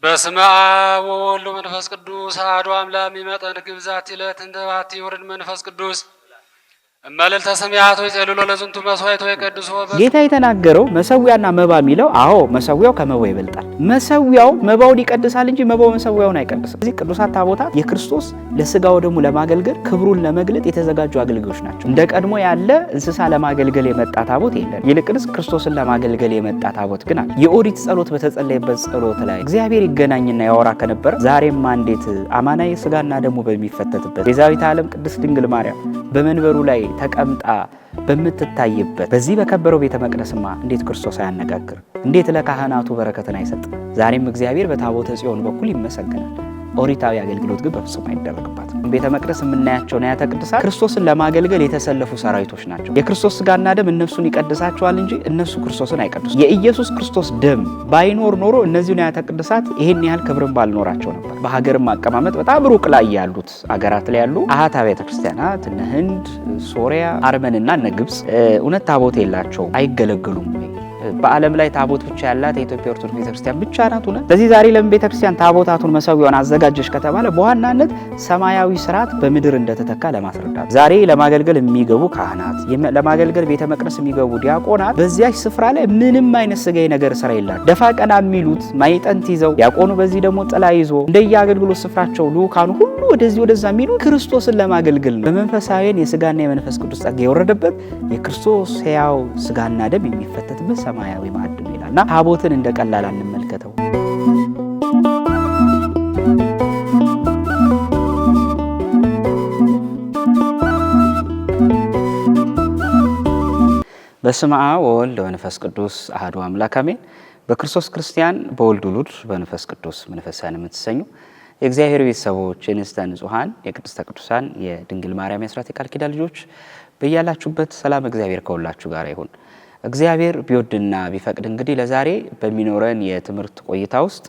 በስመ አብ ወወልድ ወመንፈስ ቅዱስ አሐዱ አምላክ ይመጠን ግብዛት ይለት እንተ ባቲ ይወርድ መንፈስ ቅዱስ እመልዕልተ ሰማያት ወይጼልሎ ለዝንቱ መስዋዕት ወይቀድሶ። ጌታ የተናገረው መሰዊያና መባ የሚለው፣ አዎ፣ መሰዊያው ከመባው ይበልጣል። መሰዊያው መባውን ይቀድሳል እንጂ መባው መሰዊያውን አይቀድስም። እዚህ ቅዱሳት ታቦታት የክርስቶስ ለስጋው ደግሞ ለማገልገል፣ ክብሩን ለመግለጥ የተዘጋጁ አገልጋዮች ናቸው። እንደ ቀድሞ ያለ እንስሳ ለማገልገል የመጣ ታቦት የለም። ይልቅንስ ክርስቶስን ለማገልገል የመጣ ታቦት ግን አለ። የኦሪት ጸሎት በተጸለየበት ጸሎት ላይ እግዚአብሔር ይገናኝና ያወራ ከነበረ፣ ዛሬማ እንዴት አማናዊ ስጋና ደሙ በሚፈተትበት፣ ቤዛዊተ ዓለም ቅድስት ድንግል ማርያም በመንበሩ ላይ ተቀምጣ በምትታይበት በዚህ በከበረው ቤተ መቅደስማ እንዴት ክርስቶስ አያነጋግር? እንዴት ለካህናቱ በረከትን አይሰጥ? ዛሬም እግዚአብሔር በታቦተ ጽዮን በኩል ይመሰገናል። ኦሪታዊ አገልግሎት ግን በፍጹም አይደረግባትም። ቤተ መቅደስ የምናያቸው ንዋያተ ቅድሳት ክርስቶስን ለማገልገል የተሰለፉ ሰራዊቶች ናቸው። የክርስቶስ ስጋና ደም እነሱን ይቀድሳቸዋል እንጂ እነሱ ክርስቶስን አይቀድሱም። የኢየሱስ ክርስቶስ ደም ባይኖር ኖሮ እነዚህ ንዋያተ ቅድሳት ይሄን ያህል ክብርን ባልኖራቸው ነበር። በሀገርም አቀማመጥ በጣም ሩቅ ላይ ያሉት አገራት ላይ ያሉ አሃት አብያተ ክርስቲያናት እነ ህንድ፣ ሶሪያ፣ አርመንና እነ ግብጽ እውነት ታቦት የላቸውም? አይገለገሉም ወይ? በዓለም ላይ ታቦት ብቻ ያላት የኢትዮጵያ ኦርቶዶክስ ቤተክርስቲያን ብቻ ናት። እውነት ለዚህ ዛሬ ለምን ቤተክርስቲያን ታቦታቱን መሰዊያውን አዘጋጀች ከተባለ፣ በዋናነት ሰማያዊ ስርዓት በምድር እንደተተካ ለማስረዳት። ዛሬ ለማገልገል የሚገቡ ካህናት፣ ለማገልገል ቤተ መቅደስ የሚገቡ ዲያቆናት በዚያች ስፍራ ላይ ምንም አይነት ስጋዊ ነገር ስራ የላቸው። ደፋ ቀና የሚሉት ማዕጠንት ይዘው፣ ዲያቆኑ በዚህ ደግሞ ጥላ ይዞ፣ እንደየ አገልግሎት ስፍራቸው ልኡካኑ ሁሉ ወደዚህ ወደዛ የሚሉ ክርስቶስን ለማገልገል ነው። በመንፈሳዊን የስጋና የመንፈስ ቅዱስ ጸጋ የወረደበት፣ የክርስቶስ ሕያው ስጋና ደም የሚፈተትበት ሰማያዊ ማዕድ ነው ይላል እና ታቦትን እንደ ቀላል አንመልከተው። በስመ አብ ወወልድ ወመንፈስ ቅዱስ አሐዱ አምላክ አሜን። በክርስቶስ ክርስቲያን፣ በወልድ ውሉድ፣ በመንፈስ ቅዱስ መንፈሳውያን የምትሰኙ የእግዚአብሔር ቤተሰቦች፣ የንጽሕተ ንጹሐን የቅድስተ ቅዱሳን የድንግል ማርያም የአስራት የቃል ኪዳን ልጆች፣ በያላችሁበት ሰላም እግዚአብሔር ከሁላችሁ ጋር ይሁን። እግዚአብሔር ቢወድና ቢፈቅድ እንግዲህ ለዛሬ በሚኖረን የትምህርት ቆይታ ውስጥ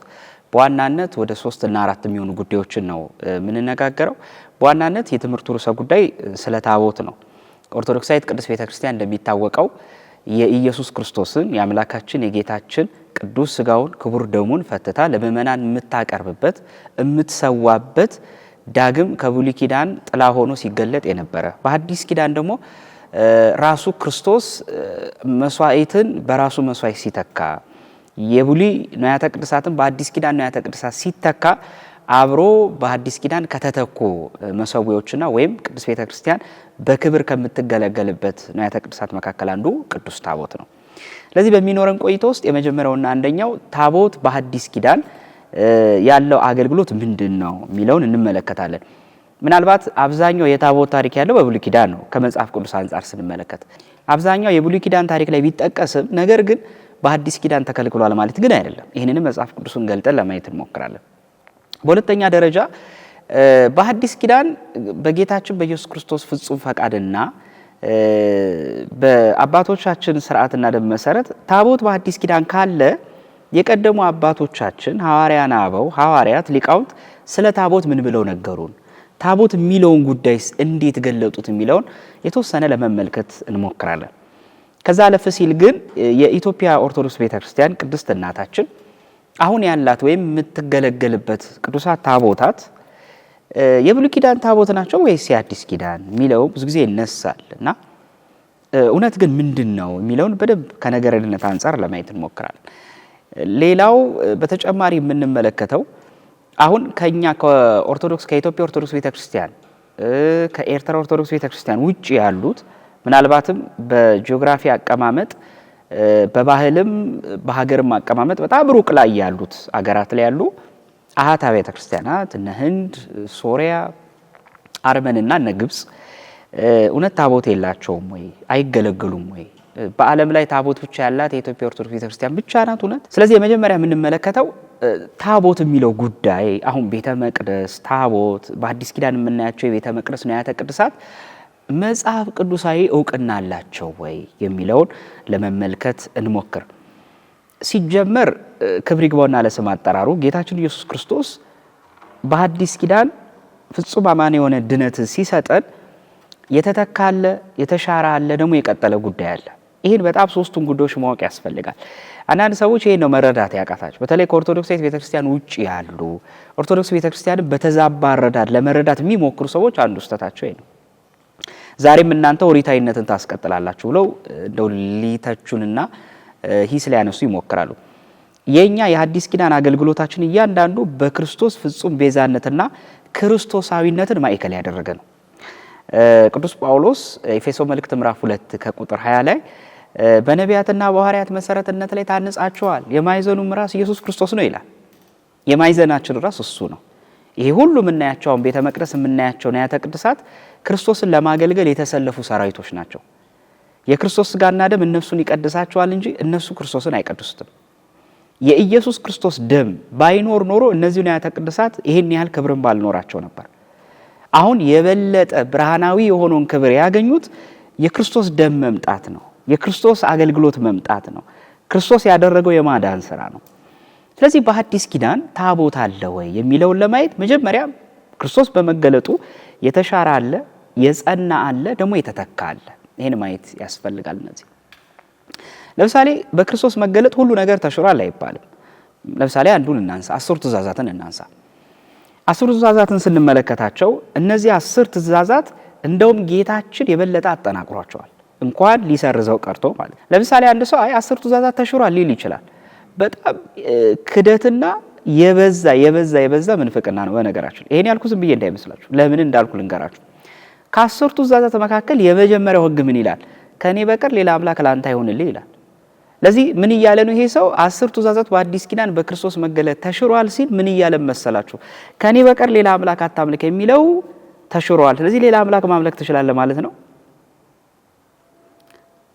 በዋናነት ወደ ሶስት እና አራት የሚሆኑ ጉዳዮችን ነው የምንነጋገረው። በዋናነት የትምህርቱ ርዕሰ ጉዳይ ስለ ታቦት ነው። ኦርቶዶክሳዊት ቅድስት ቤተክርስቲያን እንደሚታወቀው የኢየሱስ ክርስቶስን፣ የአምላካችን የጌታችን ቅዱስ ስጋውን ክቡር ደሙን ፈትታ ለምእመናን የምታቀርብበት፣ የምትሰዋበት፣ ዳግም ከብሉይ ኪዳን ጥላ ሆኖ ሲገለጥ የነበረ፣ በሐዲስ ኪዳን ደግሞ ራሱ ክርስቶስ መስዋዕትን በራሱ መስዋዕት ሲተካ፣ የብሉይ ንዋያተ ቅድሳትን በአዲስ ኪዳን ንዋያተ ቅድሳት ሲተካ፣ አብሮ በአዲስ ኪዳን ከተተኩ መሰዊያዎችና ወይም ቅድስት ቤተ ክርስቲያን በክብር ከምትገለገልበት ንዋያተ ቅድሳት መካከል አንዱ ቅዱስ ታቦት ነው። ስለዚህ በሚኖረን ቆይታ ውስጥ የመጀመሪያውና አንደኛው ታቦት በሐዲስ ኪዳን ያለው አገልግሎት ምንድን ነው የሚለውን እንመለከታለን። ምናልባት አብዛኛው የታቦት ታሪክ ያለው በብሉይ ኪዳን ነው። ከመጽሐፍ ቅዱስ አንጻር ስንመለከት አብዛኛው የብሉይ ኪዳን ታሪክ ላይ ቢጠቀስም፣ ነገር ግን በሐዲስ ኪዳን ተከልክሏል ማለት ግን አይደለም። ይህንንም መጽሐፍ ቅዱስን ገልጠን ለማየት እንሞክራለን። በሁለተኛ ደረጃ በሐዲስ ኪዳን በጌታችን በኢየሱስ ክርስቶስ ፍጹም ፈቃድና በአባቶቻችን ስርዓትና ደንብ መሰረት ታቦት በሐዲስ ኪዳን ካለ፣ የቀደሙ አባቶቻችን ሐዋርያን አበው፣ ሐዋርያት፣ ሊቃውንት ስለ ታቦት ምን ብለው ነገሩን? ታቦት የሚለውን ጉዳይስ እንዴት ገለጡት? የሚለውን የተወሰነ ለመመልከት እንሞክራለን። ከዛ አለፍ ሲል ግን የኢትዮጵያ ኦርቶዶክስ ቤተክርስቲያን ቅድስት እናታችን አሁን ያላት ወይም የምትገለገልበት ቅዱሳት ታቦታት የብሉይ ኪዳን ታቦት ናቸው ወይስ የአዲስ ኪዳን የሚለው ብዙ ጊዜ ይነሳል እና እውነት ግን ምንድን ነው የሚለውን በደንብ ከነገረ ድነት አንጻር ለማየት እንሞክራለን። ሌላው በተጨማሪ የምንመለከተው አሁን ከኛ ከኦርቶዶክስ፣ ከኢትዮጵያ ኦርቶዶክስ ቤተክርስቲያን፣ ከኤርትራ ኦርቶዶክስ ቤተክርስቲያን ውጭ ያሉት፣ ምናልባትም በጂኦግራፊ አቀማመጥ፣ በባህልም በሀገርም አቀማመጥ በጣም ሩቅ ላይ ያሉት አገራት ላይ ያሉ አሃት አብያተ ክርስቲያናት እነ ህንድ፣ ሶሪያ፣ አርመንና እነ ግብጽ እውነት ታቦት የላቸውም ወይ? አይገለገሉም ወይ? በዓለም ላይ ታቦት ብቻ ያላት የኢትዮጵያ ኦርቶዶክስ ቤተክርስቲያን ብቻ ናት እውነት? ስለዚህ የመጀመሪያ የምንመለከተው ታቦት የሚለው ጉዳይ፣ አሁን ቤተ መቅደስ ታቦት፣ በአዲስ ኪዳን የምናያቸው የቤተ መቅደስ ንዋያተ ቅድሳት መጽሐፍ ቅዱሳዊ እውቅና አላቸው ወይ የሚለውን ለመመልከት እንሞክር። ሲጀመር ክብር ይግባውና ለስም አጠራሩ ጌታችን ኢየሱስ ክርስቶስ በአዲስ ኪዳን ፍጹም አማን የሆነ ድነት ሲሰጠን የተተካ አለ፣ የተሻረ አለ፣ ደግሞ የቀጠለ ጉዳይ አለ። ይህን በጣም ሶስቱን ጉዳዮች ማወቅ ያስፈልጋል። አንዳንድ ሰዎች ይህን ነው መረዳት ያቃታቸው። በተለይ ከኦርቶዶክስ ቤተክርስቲያን ውጭ ያሉ ኦርቶዶክስ ቤተክርስቲያንን በተዛባ አረዳድ ለመረዳት የሚሞክሩ ሰዎች አንዱ ስህተታቸው ይሄ ነው። ዛሬም እናንተ ኦሪታዊነትን ታስቀጥላላችሁ ብለው እንደው ሊተቹንና ሂስ ሊያነሱ ይሞክራሉ። የኛ የሐዲስ ኪዳን አገልግሎታችን እያንዳንዱ በክርስቶስ ፍጹም ቤዛነትና ክርስቶሳዊነትን ማዕከል ያደረገ ነው። ቅዱስ ጳውሎስ ኤፌሶ መልእክት ምዕራፍ 2 ከቁጥር 20 ላይ በነቢያትና በሐዋርያት መሰረትነት ላይ ታንጻችኋል፣ የማዕዘኑም ራስ ኢየሱስ ክርስቶስ ነው ይላል። የማዕዘናችን ራስ እሱ ነው። ይሄ ሁሉ የምናያቸው አሁን ቤተ መቅደስ የምናያቸው ንዋያተ ቅድሳት ክርስቶስን ለማገልገል የተሰለፉ ሰራዊቶች ናቸው። የክርስቶስ ሥጋና ደም እነሱን ይቀድሳቸዋል እንጂ እነሱ ክርስቶስን አይቀድሱትም። የኢየሱስ ክርስቶስ ደም ባይኖር ኖሮ እነዚህ ንዋያተ ቅድሳት ይሄን ያህል ክብርን ባልኖራቸው ነበር። አሁን የበለጠ ብርሃናዊ የሆነውን ክብር ያገኙት የክርስቶስ ደም መምጣት ነው። የክርስቶስ አገልግሎት መምጣት ነው። ክርስቶስ ያደረገው የማዳን ስራ ነው። ስለዚህ በሐዲስ ኪዳን ታቦት አለ ወይ የሚለውን ለማየት መጀመሪያ ክርስቶስ በመገለጡ የተሻረ አለ፣ የጸና አለ፣ ደግሞ የተተካ አለ። ይሄን ማየት ያስፈልጋል። እነዚህ ለምሳሌ በክርስቶስ መገለጥ ሁሉ ነገር ተሽሯል አይባልም። ለምሳሌ አንዱን እናንሳ፣ 10 ትእዛዛትን እናንሳ። 10 ትእዛዛትን ስንመለከታቸው እነዚህ 10 ትእዛዛት እንደውም ጌታችን የበለጠ አጠናክሯቸዋል፣ እንኳን ሊሰርዘው ቀርቶ ማለት። ለምሳሌ አንድ ሰው አይ 10 ትእዛዛት ተሽሯል ሊል ይችላል። በጣም ክደትና የበዛ የበዛ የበዛ ምንፍቅና ነው። በነገራችን ይሄን ያልኩ ዝም ብዬ እንዳይመስላችሁ፣ ለምን እንዳልኩ ልንገራችሁ። ከ10 ትእዛዛት መካከል የመጀመሪያው ሕግ ምን ይላል? ከኔ በቀር ሌላ አምላክ ላንተ አይሆንልህ ይላል። ለዚህ ምን እያለ ነው ይሄ ሰው? 10 ትእዛዛት በአዲስ ኪዳን በክርስቶስ መገለጥ ተሽሯል ሲል ምን እያለ መሰላችሁ? ከኔ በቀር ሌላ አምላክ አታምልክ የሚለው ተሽሯል። ስለዚህ ሌላ አምላክ ማምለክ ትችላለህ ማለት ነው።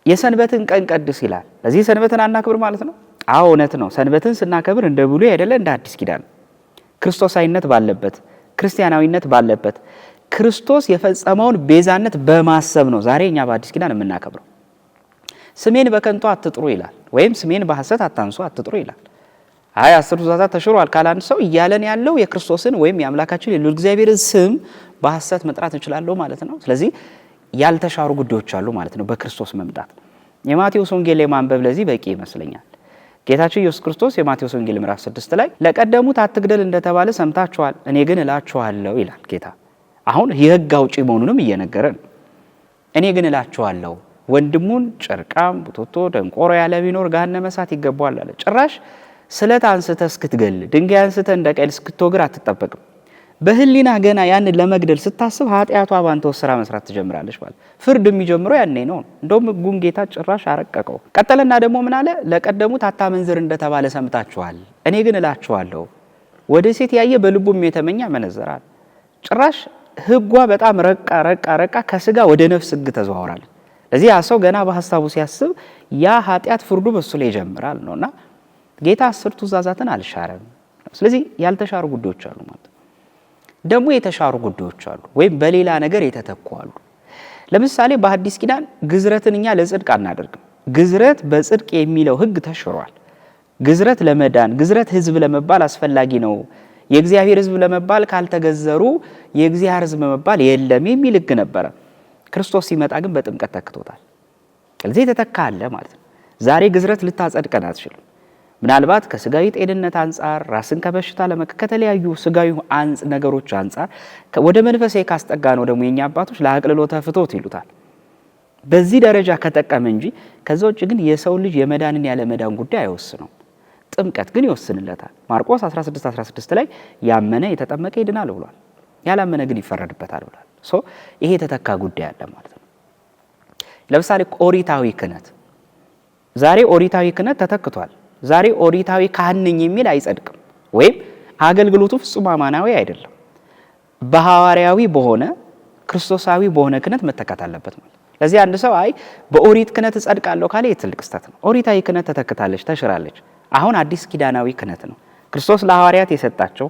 የሰንበትን ቀን ቀድስ ይላል። ለዚህ ሰንበትን አናክብር ማለት ነው? አዎ እውነት ነው። ሰንበትን ስናከብር እንደ ብሉይ አይደለ እንደ አዲስ ኪዳን ክርስቶሳዊነት ባለበት፣ ክርስቲያናዊነት ባለበት፣ ክርስቶስ የፈጸመውን ቤዛነት በማሰብ ነው ዛሬ እኛ በአዲስ ኪዳን የምናከብረው። ስሜን በከንቱ አትጥሩ ይላል፣ ወይም ስሜን በሐሰት አታንሱ አትጥሩ ይላል። አይ 10 ትእዛዛት ተሽሯል ካለ አንድ ሰው እያለን ያለው የክርስቶስን ወይም የአምላካችን የልዑል እግዚአብሔርን ስም በሐሰት መጥራት እንችላለሁ ማለት ነው። ስለዚህ ያልተሻሩ ጉዳዮች አሉ ማለት ነው በክርስቶስ መምጣት። የማቴዎስ ወንጌል ላይ ማንበብ ለዚህ በቂ ይመስለኛል። ጌታችን ኢየሱስ ክርስቶስ የማቴዎስ ወንጌል ምዕራፍ 6 ላይ ለቀደሙት አትግደል እንደተባለ ሰምታችኋል፣ እኔ ግን እላችኋለሁ ይላል ጌታ። አሁን የሕግ አውጪ መሆኑንም እየነገረ ነው። እኔ ግን እላችኋለሁ ወንድሙን ጨርቃም፣ ቡትቶ፣ ደንቆሮ ያለ ቢኖር ገሃነመ እሳት ይገባዋል አለ። ጭራሽ ስለት አንስተህ እስክትገል ድንጋይ አንስተህ እንደ ቃየል እስክትወግር አትጠበቅም። በህሊና ገና ያንን ለመግደል ስታስብ ኃጢአቷ ባንተ ስራ መስራት ትጀምራለች ማለት። ፍርድ የሚጀምረው ያኔ ነው። እንደውም ሕጉን ጌታ ጭራሽ አረቀቀው። ቀጠለና ደግሞ ምን አለ? ለቀደሙት አታመንዝር እንደተባለ ሰምታችኋል፣ እኔ ግን እላችኋለሁ ወደ ሴት ያየ በልቡም የተመኘ ያመነዝራል። ጭራሽ ሕጓ በጣም ረቃ ረቃ ረቃ ከስጋ ወደ ነፍስ ሕግ ተዘዋውራለች። ለዚህ ያ ሰው ገና በሀሳቡ ሲያስብ ያ ኃጢአት ፍርዱ በሱ ላይ ይጀምራል ነውና ጌታ 10 ትእዛዛትን አልሻረም። ስለዚህ ያልተሻሩ ጉዳዮች አሉ ማለት ደግሞ የተሻሩ ጉዳዮች አሉ፣ ወይም በሌላ ነገር የተተኩ አሉ። ለምሳሌ በሐዲስ ኪዳን ግዝረትን እኛ ለጽድቅ አናደርግም። ግዝረት በጽድቅ የሚለው ሕግ ተሽሯል። ግዝረት ለመዳን ግዝረት ሕዝብ ለመባል አስፈላጊ ነው። የእግዚአብሔር ሕዝብ ለመባል ካልተገዘሩ የእግዚአብሔር ሕዝብ መባል የለም የሚል ሕግ ነበረ። ክርስቶስ ሲመጣ ግን በጥምቀት ተክቶታል። ስለዚህ የተተካ አለ ማለት ነው። ዛሬ ግዝረት ልታጸድቀን አትችልም። ምናልባት ከስጋዊ ጤንነት አንጻር ራስን ከበሽታ ከተለያዩ ስጋዊ ነገሮች አንጻር ወደ መንፈሳዊ ካስጠጋ ነው ደግሞ የኛ አባቶች ለአቅልሎተ ፍትወት ይሉታል። በዚህ ደረጃ ከጠቀመ እንጂ ከዛ ውጭ ግን የሰው ልጅ የመዳንን ያለ መዳን ጉዳይ አይወስነው። ጥምቀት ግን ይወስንለታል። ማርቆስ 16:16 ላይ ያመነ የተጠመቀ ይድናል ብሏል፣ ያላመነ ግን ይፈረድበታል ብሏል። so ይሄ የተተካ ጉዳይ አለ ማለት ነው። ለምሳሌ ኦሪታዊ ክህነት ዛሬ ኦሪታዊ ክህነት ተተክቷል። ዛሬ ኦሪታዊ ካህን ነኝ የሚል አይጸድቅም፣ ወይም አገልግሎቱ ፍጹም አማናዊ አይደለም። በሐዋርያዊ በሆነ ክርስቶሳዊ በሆነ ክህነት መተካት አለበት ማለት። ለዚህ አንድ ሰው አይ በኦሪት ክህነት እጸድቃለሁ ካለ የትልቅ ስህተት ነው። ኦሪታዊ ክህነት ተተክታለች፣ ተሽራለች። አሁን አዲስ ኪዳናዊ ክህነት ነው። ክርስቶስ ለሐዋርያት የሰጣቸው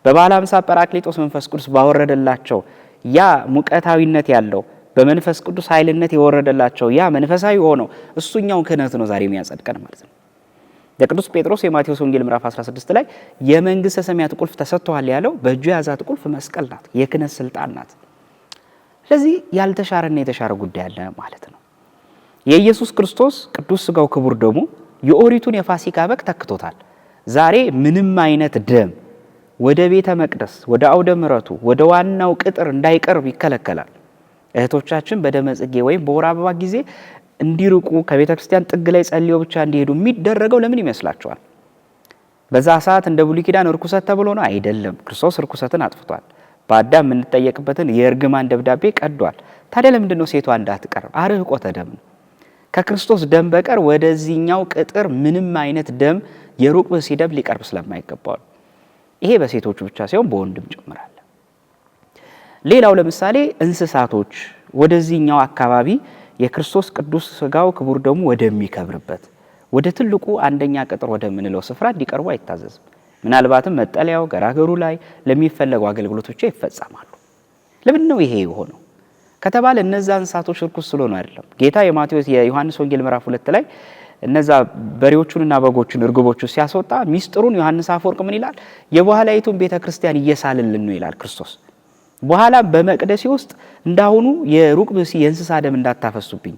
በበዓለ ሃምሳ ጰራቅሊጦስ መንፈስ ቅዱስ ባወረደላቸው ያ ሙቀታዊነት ያለው በመንፈስ ቅዱስ ኃይልነት የወረደላቸው ያ መንፈሳዊ ሆነው እሱኛው ክህነት ነው ዛሬ የሚያጸድቀን ማለት ነው። ለቅዱስ ጴጥሮስ የማቴዎስ ወንጌል ምዕራፍ 16 ላይ የመንግስተ ሰማያት ቁልፍ ተሰጥቷል ያለው በእጁ የያዛት ቁልፍ መስቀል ናት፣ የክህነት ስልጣን ናት። ስለዚህ ያልተሻረና የተሻረ ጉዳይ አለ ማለት ነው። የኢየሱስ ክርስቶስ ቅዱስ ስጋው ክቡር ደሙ የኦሪቱን የፋሲካ በግ ተክቶታል። ዛሬ ምንም አይነት ደም ወደ ቤተ መቅደስ፣ ወደ አውደ ምሕረቱ፣ ወደ ዋናው ቅጥር እንዳይቀርብ ይከለከላል። እህቶቻችን በደመ ጽጌ ወይም በወር አበባ ጊዜ እንዲርቁ ከቤተ ክርስቲያን ጥግ ላይ ጸልየው ብቻ እንዲሄዱ የሚደረገው ለምን ይመስላችኋል? በዛ ሰዓት እንደ ብሉይ ኪዳን እርኩሰት ተብሎ ነው? አይደለም። ክርስቶስ እርኩሰትን አጥፍቷል። በአዳም የምንጠየቅበትን የእርግማን ደብዳቤ ቀዷል። ታዲያ ለምንድን ነው ሴቷ እንዳትቀርብ? አርህቆተ ደም ነው። ከክርስቶስ ደም በቀር ወደዚህኛው ቅጥር ምንም አይነት ደም የሩቅ ብእሲ ደም ሊቀርብ ስለማይገባው ይሄ በሴቶቹ ብቻ ሳይሆን በወንድም ጭምራል። ሌላው ለምሳሌ እንስሳቶች ወደዚህኛው አካባቢ የክርስቶስ ቅዱስ ስጋው ክቡር ደሙ ወደሚከብርበት ወደ ትልቁ አንደኛ ቅጥር ወደምንለው ስፍራ እንዲቀርቡ አይታዘዝም። ምናልባትም መጠለያው ገራገሩ ላይ ለሚፈለጉ አገልግሎት ብቻ ይፈጸማሉ። ለምንድን ነው ይሄ የሆነው ከተባለ እነዛ እንስሳቶች ርኩስ ስለሆኑ አይደለም። ጌታ የማቴዎስ የዮሐንስ ወንጌል ምዕራፍ 2 ላይ እነዛ በሬዎቹንና በጎቹን እርግቦቹን ሲያስወጣ ሚስጥሩን ዮሐንስ አፈወርቅ ምን ይላል? የበኋላይቱን ቤተ ክርስቲያን እየሳልልን ነው ይላል ክርስቶስ። በኋላ በመቅደሴ ውስጥ እንዳሁኑ የሩቅ ብእሲ የእንስሳ ደም እንዳታፈሱብኝ፣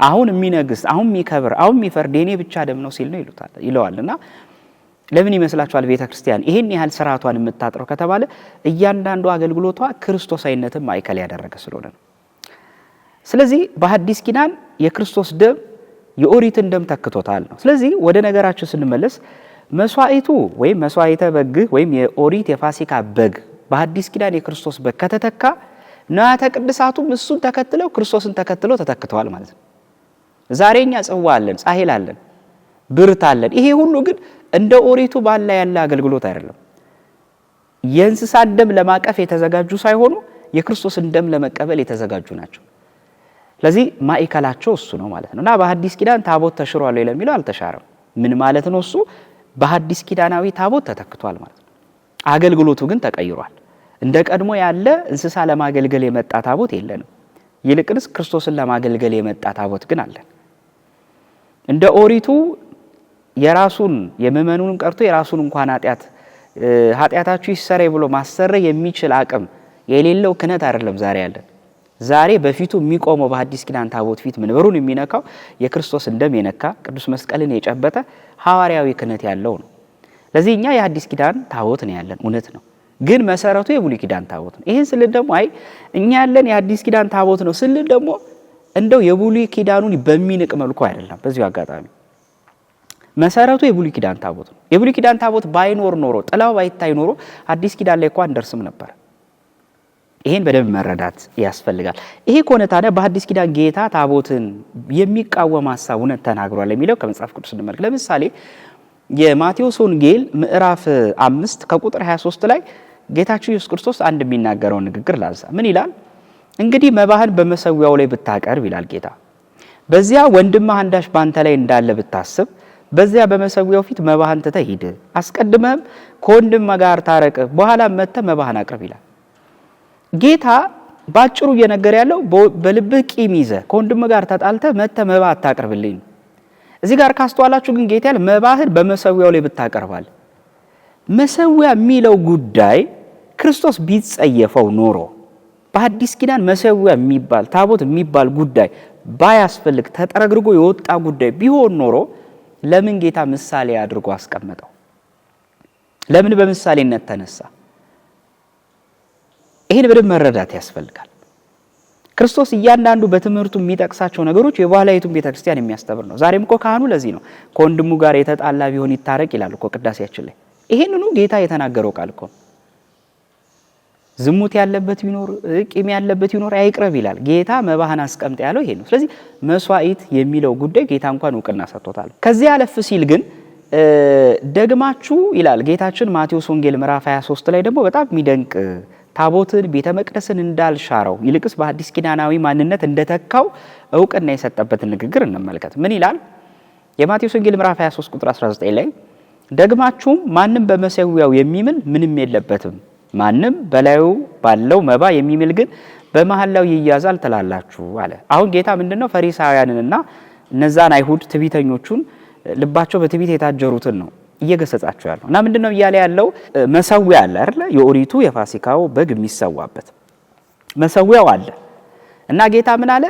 አሁን የሚነግስ አሁን የሚከብር አሁን የሚፈርድ የኔ ብቻ ደም ነው ሲል ነው ይሉታል ይለዋል። እና ለምን ይመስላችኋል ቤተ ክርስቲያን ይሄን ያህል ስርዓቷን የምታጥረው ከተባለ እያንዳንዱ አገልግሎቷ ክርስቶሳዊነትን ማዕከል ያደረገ ስለሆነ ነው። ስለዚህ በሐዲስ ኪዳን የክርስቶስ ደም የኦሪትን ደም ተክቶታል ነው። ስለዚህ ወደ ነገራችን ስንመለስ መስዋዕቱ ወይም መስዋዕተ በግ ወይም የኦሪት የፋሲካ በግ በሐዲስ ኪዳን የክርስቶስ በግ ከተተካ ንዋያተ ቅድሳቱም እሱን ተከትለው ክርስቶስን ተከትለው ተተክተዋል ማለት ነው። ዛሬ እኛ ጽዋ አለን፣ ጻሕል አለን፣ ብርት አለን። ይሄ ሁሉ ግን እንደ ኦሪቱ ባለ ያለ አገልግሎት አይደለም። የእንስሳት ደም ለማቀፍ የተዘጋጁ ሳይሆኑ የክርስቶስን ደም ለመቀበል የተዘጋጁ ናቸው። ስለዚህ ማዕከላቸው እሱ ነው ማለት ነው። እና በሐዲስ ኪዳን ታቦት ተሽሯል ወይ ለሚለው አልተሻረም። ምን ማለት ነው እሱ? በሐዲስ ኪዳናዊ ታቦት ተተክቷል ማለት ነው። አገልግሎቱ ግን ተቀይሯል። እንደ ቀድሞ ያለ እንስሳ ለማገልገል የመጣ ታቦት የለንም። ይልቅንስ ክርስቶስን ለማገልገል የመጣ ታቦት ግን አለን። እንደ ኦሪቱ የራሱን የምእመኑን ቀርቶ የራሱን እንኳን ኃጢአታችሁ ይሰረይ ብሎ ማሰረይ የሚችል አቅም የሌለው ክህነት አይደለም ዛሬ ያለን። ዛሬ በፊቱ የሚቆመው በሐዲስ ኪዳን ታቦት ፊት መንበሩን የሚነካው የክርስቶስን ደም የነካ ቅዱስ መስቀልን የጨበጠ ሐዋርያዊ ክህነት ያለው ነው። ለዚህ እኛ የሐዲስ ኪዳን ታቦት ነው ያለን፣ እውነት ነው። ግን መሰረቱ የብሉይ ኪዳን ታቦት ነው። ይህን ስል ደግሞ አይ እኛ ያለን የሐዲስ ኪዳን ታቦት ነው ስል ደግሞ እንደው የብሉይ ኪዳኑን በሚንቅ መልኩ አይደለም። በዚሁ አጋጣሚ መሰረቱ የብሉይ ኪዳን ታቦት ነው። የብሉይ ኪዳን ታቦት ባይኖር ኖሮ ጥላው ባይታይ ኖሮ አዲስ ኪዳን ላይ እንኳን አንደርስም ነበር። ይሄን በደንብ መረዳት ያስፈልጋል። ይሄ ከሆነ ታዲያ በሐዲስ ኪዳን ጌታ ታቦትን የሚቃወም ሀሳብ እውነት ተናግሯል የሚለው ከመጽሐፍ ቅዱስ እንመልከት። ለምሳሌ የማቴዎስ ወንጌል ምዕራፍ 5 ከቁጥር 23 ላይ ጌታችን ኢየሱስ ክርስቶስ አንድ የሚናገረውን ንግግር ላንሳ። ምን ይላል? እንግዲህ መባህን በመሰዊያው ላይ ብታቀርብ ይላል ጌታ፣ በዚያ ወንድምህ አንዳች ባንተ ላይ እንዳለ ብታስብ በዚያ በመሰዊያው ፊት መባህን ትተህ ሂድ፣ አስቀድመህም ከወንድምህ ጋር ታረቅ፣ በኋላ መጥተህ መባህን አቅርብ ይላል። ጌታ ባጭሩ እየነገረ ያለው በልብህ ቂም ይዘህ ከወንድምህ ጋር ተጣልተህ መጥተህ መባ አታቅርብልኝ። እዚህ ጋር ካስተዋላችሁ ግን ጌታ ያለ መባህን በመሰዊያው ላይ ብታቀርባል። መሰዊያ የሚለው ጉዳይ ክርስቶስ ቢጸየፈው ኖሮ በሐዲስ ኪዳን መሰዊያ የሚባል ታቦት የሚባል ጉዳይ ባያስፈልግ ተጠረግርጎ የወጣ ጉዳይ ቢሆን ኖሮ ለምን ጌታ ምሳሌ አድርጎ አስቀመጠው? ለምን በምሳሌነት ተነሳ? ይሄን በደንብ መረዳት ያስፈልጋል። ክርስቶስ እያንዳንዱ በትምህርቱ የሚጠቅሳቸው ነገሮች የበኋላይቱን ቤተክርስቲያን የሚያስተምር ነው። ዛሬም እኮ ካህኑ ለዚህ ነው ከወንድሙ ጋር የተጣላ ቢሆን ይታረቅ ይላል እኮ ቅዳሴያችን ላይ። ይሄንኑ ጌታ የተናገረው ቃል እኮ ዝሙት ያለበት ቢኖር ቂም ያለበት ቢኖር አይቅረብ ይላል ጌታ። መባህን አስቀምጥ ያለው ይሄ ነው። ስለዚህ መስዋዕት የሚለው ጉዳይ ጌታ እንኳን እውቅና ሰጥቶታል። ከዚህ አለፍ ሲል ግን ደግማችሁ ይላል ጌታችን ማቴዎስ ወንጌል ምዕራፍ 23 ላይ ደግሞ በጣም የሚደንቅ ታቦትን ቤተ መቅደስን እንዳልሻረው ይልቅስ በሐዲስ ኪዳናዊ ማንነት እንደተካው እውቅና የሰጠበትን ንግግር እንመልከት። ምን ይላል? የማቴዎስ ወንጌል ምዕራፍ 23 ቁጥር 19 ላይ ደግማችሁም ማንም በመሰዊያው የሚምል ምንም የለበትም፣ ማንም በላዩ ባለው መባ የሚምል ግን በመሐላው ይያዛል ትላላችሁ አለ። አሁን ጌታ ምንድነው ፈሪሳውያንንና እነዛን አይሁድ ትዕቢተኞቹን ልባቸው በትዕቢት የታጀሩትን ነው እየገሰጻቸው ያለው እና ምንድነው እያለ ያለው መሰዊያ አለ አይደለ? የኦሪቱ የፋሲካው በግ የሚሰዋበት መሰዊያው አለ እና ጌታ ምን አለ?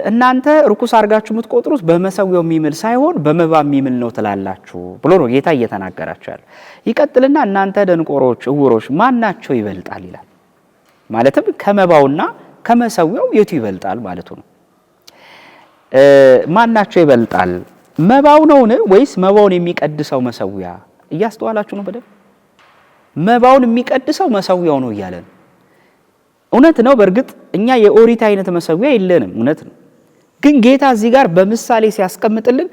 እናንተ ርኩስ አድርጋችሁ የምትቆጥሩት በመሰዊያው የሚምል ሳይሆን በመባ የሚምል ነው ትላላችሁ ብሎ ነው ጌታ እየተናገራቸው ያለው። ይቀጥልና እናንተ ደንቆሮች፣ እውሮች ማናቸው ይበልጣል ይላል። ማለትም ከመባውና ከመሰዊያው የቱ ይበልጣል ማለቱ ነው። ማናቸው ይበልጣል መባው ነውን ወይስ መባውን የሚቀድሰው መሰዊያ? እያስተዋላችሁ ነው በደንብ። መባውን የሚቀድሰው መሰዊያው ነው እያለ ነው። እውነት ነው። በእርግጥ እኛ የኦሪት አይነት መሰዊያ የለንም፣ እውነት ነው። ግን ጌታ እዚህ ጋር በምሳሌ ሲያስቀምጥልን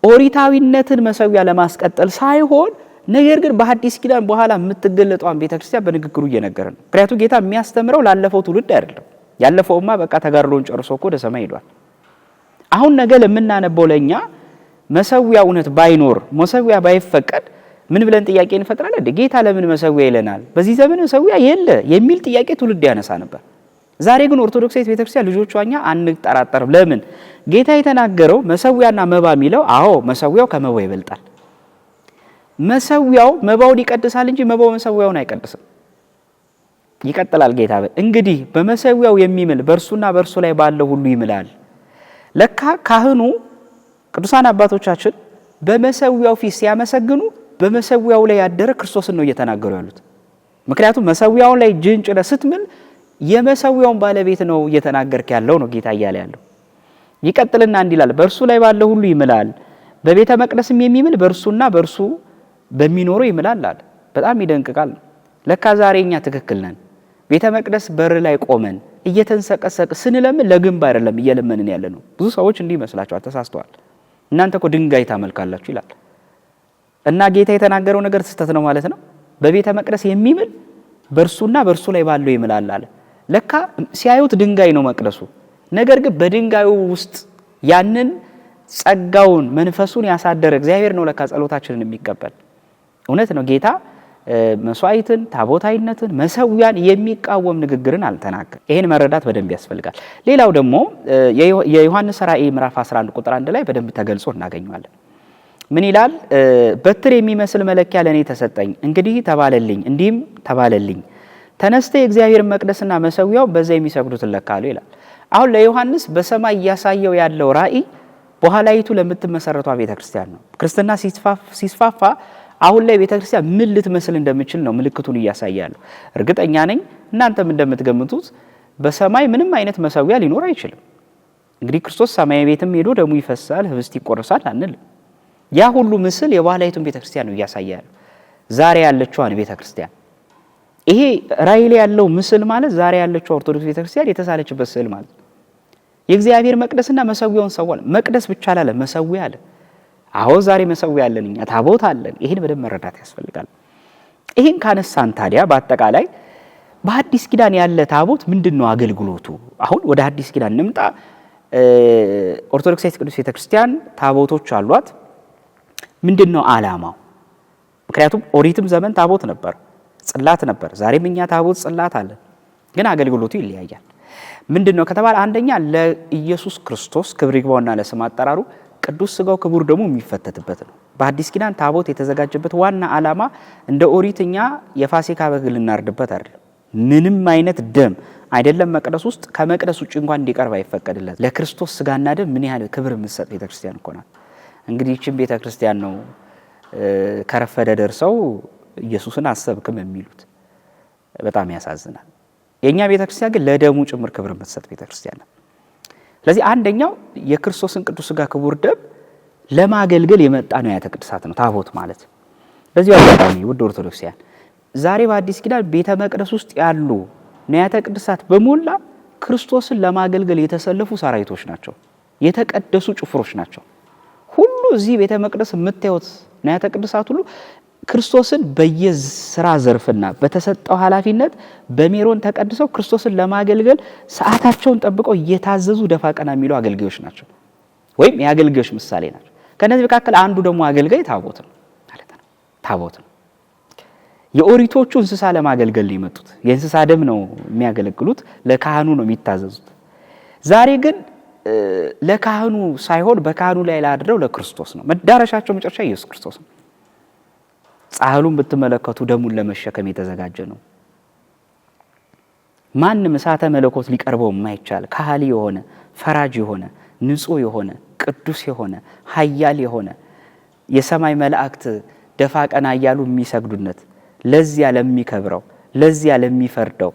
ኦሪታዊነትን መሰዊያ ለማስቀጠል ሳይሆን ነገር ግን በሐዲስ ኪዳን በኋላ የምትገለጠዋን ቤተክርስቲያን በንግግሩ እየነገረ ነው። ምክንያቱም ጌታ የሚያስተምረው ላለፈው ትውልድ አይደለም። ያለፈውማ በቃ ተጋድሎን ጨርሶ እኮ ወደ ሰማይ ሄዷል። አሁን ነገ ለምናነበው ለኛ መሰዊያ እውነት ባይኖር መሰዊያ ባይፈቀድ ምን ብለን ጥያቄ እንፈጥራለን? ጌታ ለምን መሰዊያ ይለናል? በዚህ ዘመን መሰዊያ የለ የሚል ጥያቄ ትውልድ ያነሳ ነበር። ዛሬ ግን ኦርቶዶክሳዊት ቤተክርስቲያን ልጆቿ እኛ አንጠራጠርም። ለምን? ጌታ የተናገረው መሰዊያና መባ የሚለው አዎ መሰዊያው ከመባው ይበልጣል። መሰዊያው መባውን ይቀድሳል እንጂ መባው መሰዊያውን አይቀድስም። ይቀጥላል ጌታ እንግዲህ በመሰዊያው የሚምል በእርሱና በእርሱ ላይ ባለው ሁሉ ይምላል። ለካ ካህኑ ቅዱሳን አባቶቻችን በመሰዊያው ፊት ሲያመሰግኑ በመሰዊያው ላይ ያደረ ክርስቶስን ነው እየተናገሩ ያሉት። ምክንያቱም መሰዊያው ላይ እጅህን ጭነህ ስትምል የመሰዊያውን ባለቤት ነው እየተናገርክ ያለው ነው ጌታ እያለ ያለው። ይቀጥልና እንዲህ ይላል፣ በእርሱ ላይ ባለው ሁሉ ይምላል፣ በቤተ መቅደስም የሚምል በእርሱና በእርሱ በሚኖረው ይምላል አለ። በጣም ይደንቅ ቃል ነው። ለካ ዛሬ እኛ ትክክል ነን። ቤተ መቅደስ በር ላይ ቆመን እየተንሰቀሰቅ ስንለምን ለግንብ አይደለም እየለመንን ያለ ነው። ብዙ ሰዎች እንዲህ ይመስላቸዋል፣ ተሳስተዋል። እናንተ እኮ ድንጋይ ታመልካላችሁ ይላል። እና ጌታ የተናገረው ነገር ስህተት ነው ማለት ነው። በቤተ መቅደስ የሚምል በእርሱና በእርሱ ላይ ባለው ይምላል አለ። ለካ ሲያዩት ድንጋይ ነው መቅደሱ፣ ነገር ግን በድንጋዩ ውስጥ ያንን ጸጋውን መንፈሱን ያሳደረ እግዚአብሔር ነው ለካ ጸሎታችንን የሚቀበል። እውነት ነው ጌታ መስዋዕትን፣ ታቦታዊነትን፣ መሰዊያን የሚቃወም ንግግርን አልተናገረም። ይሄን መረዳት በደንብ ያስፈልጋል። ሌላው ደግሞ የዮሐንስ ራእይ ምዕራፍ 11 ቁጥር 1 ላይ በደንብ ተገልጾ እናገኘዋለን። ምን ይላል? በትር የሚመስል መለኪያ ለእኔ ተሰጠኝ፣ እንግዲህ ተባለልኝ፣ እንዲህም ተባለልኝ፣ ተነስተ የእግዚአብሔር መቅደስና መሰዊያው በዛ የሚሰግዱትን ለካ አለው ይላል። አሁን ለዮሐንስ በሰማይ እያሳየው ያለው ራእይ በኋላይቱ ለምትመሰረቷ ቤተክርስቲያን ነው። ክርስትና ሲስፋፋ አሁን ላይ ቤተክርስቲያን ምን ልትመስል እንደምችል ነው ምልክቱን እያሳየ ያለው። እርግጠኛ ነኝ እናንተም እንደምትገምቱት በሰማይ ምንም አይነት መሰዊያ ሊኖር አይችልም። እንግዲህ ክርስቶስ ሰማያዊ ቤትም ሄዶ ደሙ ይፈሳል፣ ህብስት ይቆርሳል አንልም። ያ ሁሉ ምስል የበኋላይቱን ቤተክርስቲያን ነው እያሳየ ያለው፣ ዛሬ ያለችዋን ቤተክርስቲያን። ይሄ ራእይ ላይ ያለው ምስል ማለት ዛሬ ያለችው ኦርቶዶክስ ቤተክርስቲያን የተሳለችበት ስዕል ማለት ነው። የእግዚአብሔር መቅደስና መሰዊያውን ሰዋል። መቅደስ ብቻ አላለ፣ መሰዊያ አለ። አዎ ዛሬ መሰዊያ አለን፣ እኛ ታቦት አለን። ይሄን በደንብ መረዳት ያስፈልጋል። ይሄን ካነሳን ታዲያ በአጠቃላይ በአዲስ ኪዳን ያለ ታቦት ምንድነው አገልግሎቱ? አሁን ወደ አዲስ ኪዳን እንምጣ። ኦርቶዶክሳዊት ቅዱስ ቤተክርስቲያን ታቦቶች አሏት። ምንድነው ዓላማው? ምክንያቱም ኦሪትም ዘመን ታቦት ነበር፣ ጽላት ነበር። ዛሬም እኛ ታቦት ጽላት አለን፣ ግን አገልግሎቱ ይለያያል። ምንድነው ከተባለ አንደኛ ለኢየሱስ ክርስቶስ ክብር ይግባውና ለስም አጠራሩ ቅዱስ ስጋው ክቡር ደሙ የሚፈተትበት ነው። በአዲስ ኪዳን ታቦት የተዘጋጀበት ዋና ዓላማ እንደ ኦሪት እኛ የፋሲካ በግ ልናርድበት አይደለም። ምንም አይነት ደም አይደለም መቅደስ ውስጥ ከመቅደስ ውጭ እንኳን እንዲቀርብ አይፈቀድለት። ለክርስቶስ ስጋና ደም ምን ያህል ክብር የምትሰጥ ቤተክርስቲያን እኮ ናት። እንግዲህ ይህችን ቤተክርስቲያን ነው ከረፈደ ደርሰው ኢየሱስን አሰብክም የሚሉት። በጣም ያሳዝናል። የኛ ቤተክርስቲያን ግን ለደሙ ጭምር ክብር የምትሰጥ ቤተክርስቲያን ናት። ስለዚህ አንደኛው የክርስቶስን ቅዱስ ስጋ ክቡር ደም ለማገልገል የመጣ ንዋያተ ቅድሳት ነው ታቦት ማለት። በዚሁ አጋጣሚ ውድ ኦርቶዶክሲያን ዛሬ በአዲስ ኪዳን ቤተ መቅደስ ውስጥ ያሉ ንዋያተ ቅድሳት በሞላ ክርስቶስን ለማገልገል የተሰለፉ ሰራዊቶች ናቸው፣ የተቀደሱ ጭፍሮች ናቸው። ሁሉ እዚህ ቤተ መቅደስ የምታዩት ንዋያተ ቅድሳት ሁሉ ክርስቶስን በየስራ ዘርፍና በተሰጠው ኃላፊነት በሜሮን ተቀድሰው ክርስቶስን ለማገልገል ሰዓታቸውን ጠብቀው እየታዘዙ ደፋ ቀና የሚሉ አገልጋዮች ናቸው፣ ወይም የአገልጋዮች ምሳሌ ናቸው። ከነዚህ መካከል አንዱ ደግሞ አገልጋይ ታቦት ነው ማለት ነው። ታቦት ነው። የኦሪቶቹ እንስሳ ለማገልገል ነው የመጡት። የእንስሳ ደም ነው የሚያገለግሉት፣ ለካህኑ ነው የሚታዘዙት። ዛሬ ግን ለካህኑ ሳይሆን በካህኑ ላይ ላድረው ለክርስቶስ ነው። መዳረሻቸው መጨረሻ ኢየሱስ ክርስቶስ ነው። ጻሕሉን ብትመለከቱ ደሙን ለመሸከም የተዘጋጀ ነው። ማንም እሳተ መለኮት ሊቀርበው የማይቻል ካህሊ የሆነ፣ ፈራጅ የሆነ፣ ንጹሕ የሆነ፣ ቅዱስ የሆነ፣ ኃያል የሆነ፣ የሰማይ መላእክት ደፋ ቀና እያሉ የሚሰግዱነት ለዚያ ለሚከብረው፣ ለዚያ ለሚፈርደው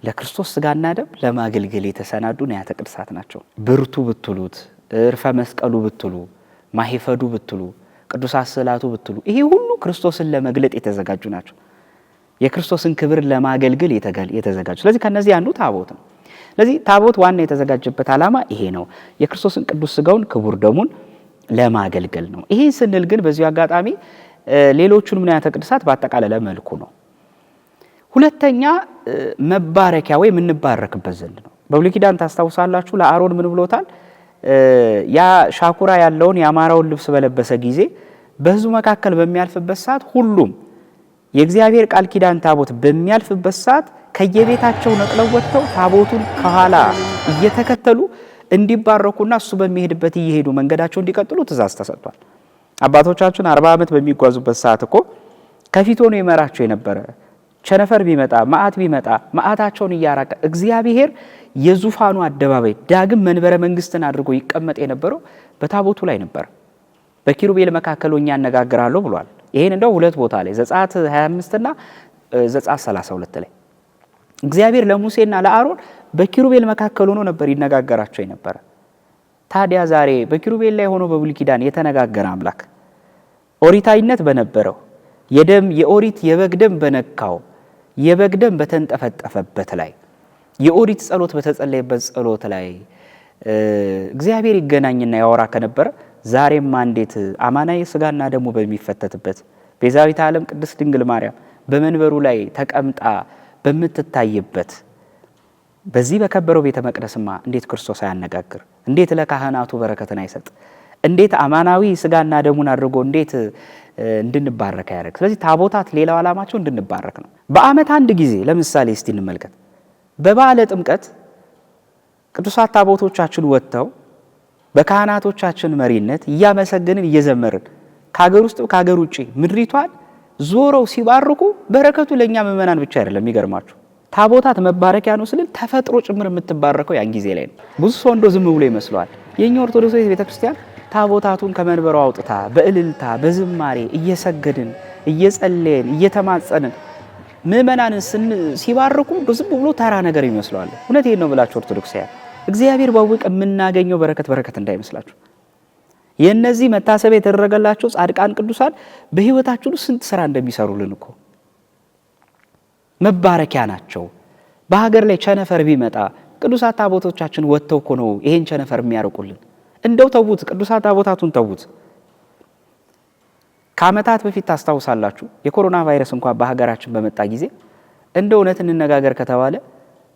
ለክርስቶስ ስጋና ደም ለማገልገል የተሰናዱ ንዋያተ ቅድሳት ናቸው። ብርቱ ብትሉት፣ እርፈ መስቀሉ ብትሉ፣ ማሂፈዱ ብትሉ፣ ቅዱሳት ስዕላቱ ብትሉ፣ ይሄ ሁሉ ክርስቶስን ለመግለጥ የተዘጋጁ ናቸው። የክርስቶስን ክብር ለማገልገል የተዘጋጁ። ስለዚህ ከነዚህ አንዱ ታቦት ነው። ስለዚህ ታቦት ዋና የተዘጋጀበት ዓላማ ይሄ ነው። የክርስቶስን ቅዱስ ስጋውን ክቡር ደሙን ለማገልገል ነው። ይሄን ስንል ግን በዚሁ አጋጣሚ ሌሎቹንም ንዋያተ ቅድሳት ባጠቃለለ መልኩ ነው። ሁለተኛ መባረኪያ ወይ የምንባረክበት ዘንድ ነው። በብሉይ ኪዳን ታስታውሳላችሁ፣ ለአሮን ምን ብሎታል? ያ ሻኩራ ያለውን የአማራውን ልብስ በለበሰ ጊዜ በሕዝቡ መካከል በሚያልፍበት ሰዓት ሁሉም የእግዚአብሔር ቃል ኪዳን ታቦት በሚያልፍበት ሰዓት ከየቤታቸው ነቅለው ወጥተው ታቦቱን ከኋላ እየተከተሉ እንዲባረኩና እሱ በሚሄድበት እየሄዱ መንገዳቸው እንዲቀጥሉ ትእዛዝ ተሰጥቷል። አባቶቻችን 40 ዓመት በሚጓዙበት ሰዓት እኮ ከፊት ሆኖ ይመራቸው የነበረ፣ ቸነፈር ቢመጣ፣ መዓት ቢመጣ መዓታቸውን እያራቀ እግዚአብሔር የዙፋኑ አደባባይ ዳግም መንበረ መንግስትን አድርጎ ይቀመጥ የነበረው በታቦቱ ላይ ነበር። በኪሩቤል መካከል ሆኜ አነጋግራለሁ ብሏል። ይሄን እንደው ሁለት ቦታ ላይ፣ ዘጸአት 25 እና ዘጸአት 32 ላይ እግዚአብሔር ለሙሴና ለአሮን በኪሩቤል መካከል ሆኖ ነበር ይነጋገራቸው የነበረ። ታዲያ ዛሬ በኪሩቤል ላይ ሆኖ በብሉይ ኪዳን የተነጋገረ አምላክ ኦሪታዊነት በነበረው፣ የደም የኦሪት የበግ ደም በነካው፣ የበግ ደም በተንጠፈጠፈበት ላይ፣ የኦሪት ጸሎት በተጸለየበት ጸሎት ላይ እግዚአብሔር ይገናኝና ያወራ ከነበረ፣ ዛሬማ እንዴት አማናዊ ስጋና ደሙ በሚፈተትበት፣ ቤዛዊተ ዓለም ቅድስት ድንግል ማርያም በመንበሩ ላይ ተቀምጣ በምትታይበት በዚህ በከበረው ቤተ መቅደስማ እንዴት ክርስቶስ አያነጋግር? እንዴት ለካህናቱ በረከትን አይሰጥ? እንዴት አማናዊ ስጋና ደሙን አድርጎ እንዴት እንድንባረክ ያደርግ? ስለዚህ ታቦታት ሌላው ዓላማቸው እንድንባረክ ነው። በዓመት አንድ ጊዜ ለምሳሌ እስቲ እንመልከት። በበዓለ ጥምቀት ቅዱሳት ታቦቶቻችን ወጥተው በካህናቶቻችን መሪነት እያመሰገንን እየዘመርን ከሀገር ውስጥ ከሀገር ውጭ ምድሪቷን ዞረው ሲባርኩ በረከቱ ለእኛ ምእመናን ብቻ አይደለም። የሚገርማችሁ ታቦታት መባረኪያ ነው ስንል ተፈጥሮ ጭምር የምትባረከው ያን ጊዜ ላይ ነው። ብዙ ሰው እንዶ ዝም ብሎ ይመስለዋል። የኛ ኦርቶዶክስ ቤተክርስቲያን ታቦታቱን ከመንበሩ አውጥታ በእልልታ በዝማሬ እየሰገድን፣ እየጸለየን፣ እየተማጸንን ምእመናንን ሲባርኩ ዝም ብሎ ተራ ነገር ይመስለዋል። እውነቴን ነው ብላችሁ ኦርቶዶክሳውያን፣ እግዚአብሔር ባወቀ የምናገኘው በረከት በረከት እንዳይመስላችሁ። የእነዚህ መታሰቢያ የተደረገላቸው ጻድቃን ቅዱሳን በሕይወታችን ስንት ስራ እንደሚሰሩልን እኮ መባረኪያ ናቸው። በሀገር ላይ ቸነፈር ቢመጣ ቅዱሳት ታቦቶቻችን ወጥተው እኮ ነው ይሄን ቸነፈር የሚያርቁልን። እንደው ተዉት፣ ቅዱሳት ታቦታቱን ተዉት። ከዓመታት በፊት ታስታውሳላችሁ፣ የኮሮና ቫይረስ እንኳን በሀገራችን በመጣ ጊዜ እንደ እውነት እንነጋገር ከተባለ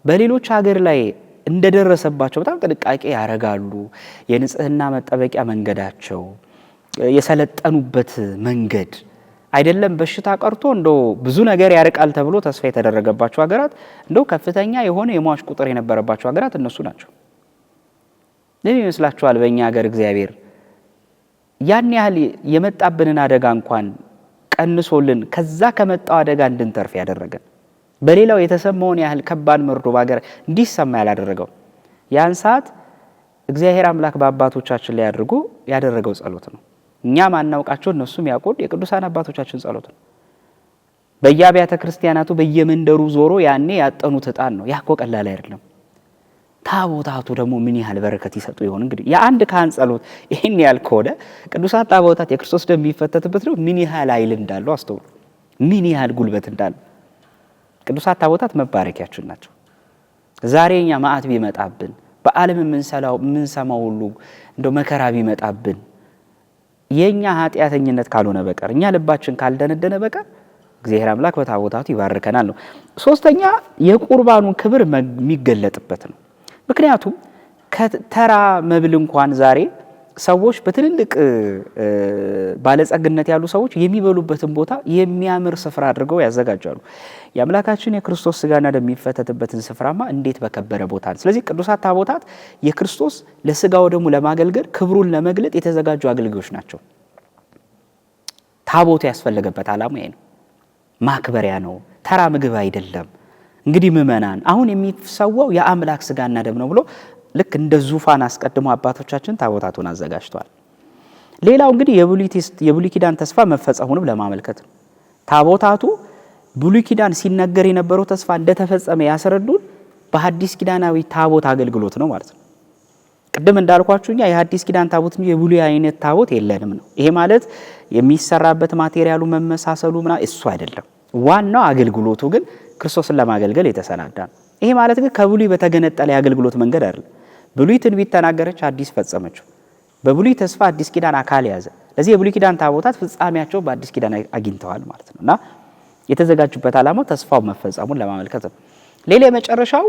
በሌሎች ሀገር ላይ እንደደረሰባቸው በጣም ጥንቃቄ ያደርጋሉ። የንጽህና መጠበቂያ መንገዳቸው፣ የሰለጠኑበት መንገድ አይደለም በሽታ ቀርቶ እንደው ብዙ ነገር ያርቃል ተብሎ ተስፋ የተደረገባቸው ሀገራት፣ እንደው ከፍተኛ የሆነ የሟች ቁጥር የነበረባቸው ሀገራት እነሱ ናቸው። ለምን ይመስላችኋል? በእኛ ሀገር እግዚአብሔር ያን ያህል የመጣብንን አደጋ እንኳን ቀንሶልን ከዛ ከመጣው አደጋ እንድንተርፍ ያደረገን፣ በሌላው የተሰማውን ያህል ከባድ መርዶ በሀገር እንዲሰማ ያላደረገው ያን ሰዓት እግዚአብሔር አምላክ በአባቶቻችን ላይ አድርጎ ያደረገው ጸሎት ነው። እኛ ማናውቃቸው እነሱም ያውቁን የቅዱሳን አባቶቻችን ጸሎት ነው። በየአብያተ ክርስቲያናቱ በየመንደሩ ዞሮ ያኔ ያጠኑት ዕጣን ነው። ያ እኮ ቀላል አይደለም። ታቦታቱ ደግሞ ምን ያህል በረከት ይሰጡ ይሆን? እንግዲህ የአንድ ካህን ጸሎት ይህን ያህል ከሆነ ቅዱሳት ታቦታት የክርስቶስ ደም የሚፈተትበት ነው ምን ያህል ኃይል እንዳለው አስተውሉ። ምን ያህል ጉልበት እንዳለው። ቅዱሳት ታቦታት መባረኪያችን ናቸው። ዛሬ እኛ መዓት ቢመጣብን፣ በዓለም የምንሰማው ሁሉ እንደው መከራ ቢመጣብን፣ የእኛ ኃጢአተኝነት ካልሆነ በቀር፣ እኛ ልባችን ካልደነደነ በቀር እግዚአብሔር አምላክ በታቦታቱ ይባርከናል ነው። ሶስተኛ የቁርባኑ ክብር የሚገለጥበት ነው። ምክንያቱም ከተራ መብል እንኳን ዛሬ ሰዎች በትልልቅ ባለጸግነት ያሉ ሰዎች የሚበሉበትን ቦታ የሚያምር ስፍራ አድርገው ያዘጋጃሉ። የአምላካችን የክርስቶስ ስጋና ደም የሚፈተትበትን ስፍራማ እንዴት በከበረ ቦታ። ስለዚህ ቅዱሳት ታቦታት የክርስቶስ ለስጋው ደሙ ለማገልገል፣ ክብሩን ለመግለጥ የተዘጋጁ አገልጋዮች ናቸው። ታቦቱ ያስፈለገበት ዓላማ ይሄ ነው። ማክበሪያ ነው። ተራ ምግብ አይደለም። እንግዲህ ምእመናን አሁን የሚሰዋው የአምላክ ስጋና ደም ነው ብሎ ልክ እንደ ዙፋን አስቀድሞ አባቶቻችን ታቦታቱን አዘጋጅተዋል። ሌላው እንግዲህ የብሉይ ኪዳን ተስፋ መፈጸሙንም ለማመልከት ነው። ታቦታቱ ብሉይ ኪዳን ሲነገር የነበረው ተስፋ እንደተፈጸመ ያስረዱን በሐዲስ ኪዳናዊ ታቦት አገልግሎት ነው ማለት ነው። ቅድም እንዳልኳችሁ እኛ የሐዲስ ኪዳን ታቦት እንጂ የብሉይ አይነት ታቦት የለንም ነው። ይሄ ማለት የሚሰራበት material ኡ መመሳሰሉ ምናምን እሱ አይደለም። ዋናው አገልግሎቱ ግን ክርስቶስን ለማገልገል የተሰናዳ ነው። ይሄ ማለት ግን ከብሉይ በተገነጠለ የአገልግሎት መንገድ አይደለም። ብሉይ ትንቢት ተናገረች፣ አዲስ ፈጸመችው። በብሉይ ተስፋ አዲስ ኪዳን አካል ያዘ። ለዚህ የብሉይ ኪዳን ታቦታት ፍጻሜያቸው በአዲስ ኪዳን አግኝተዋል ማለት ነው እና የተዘጋጁበት ዓላማው ተስፋው መፈጸሙን ለማመልከት ነው። ሌላ የመጨረሻው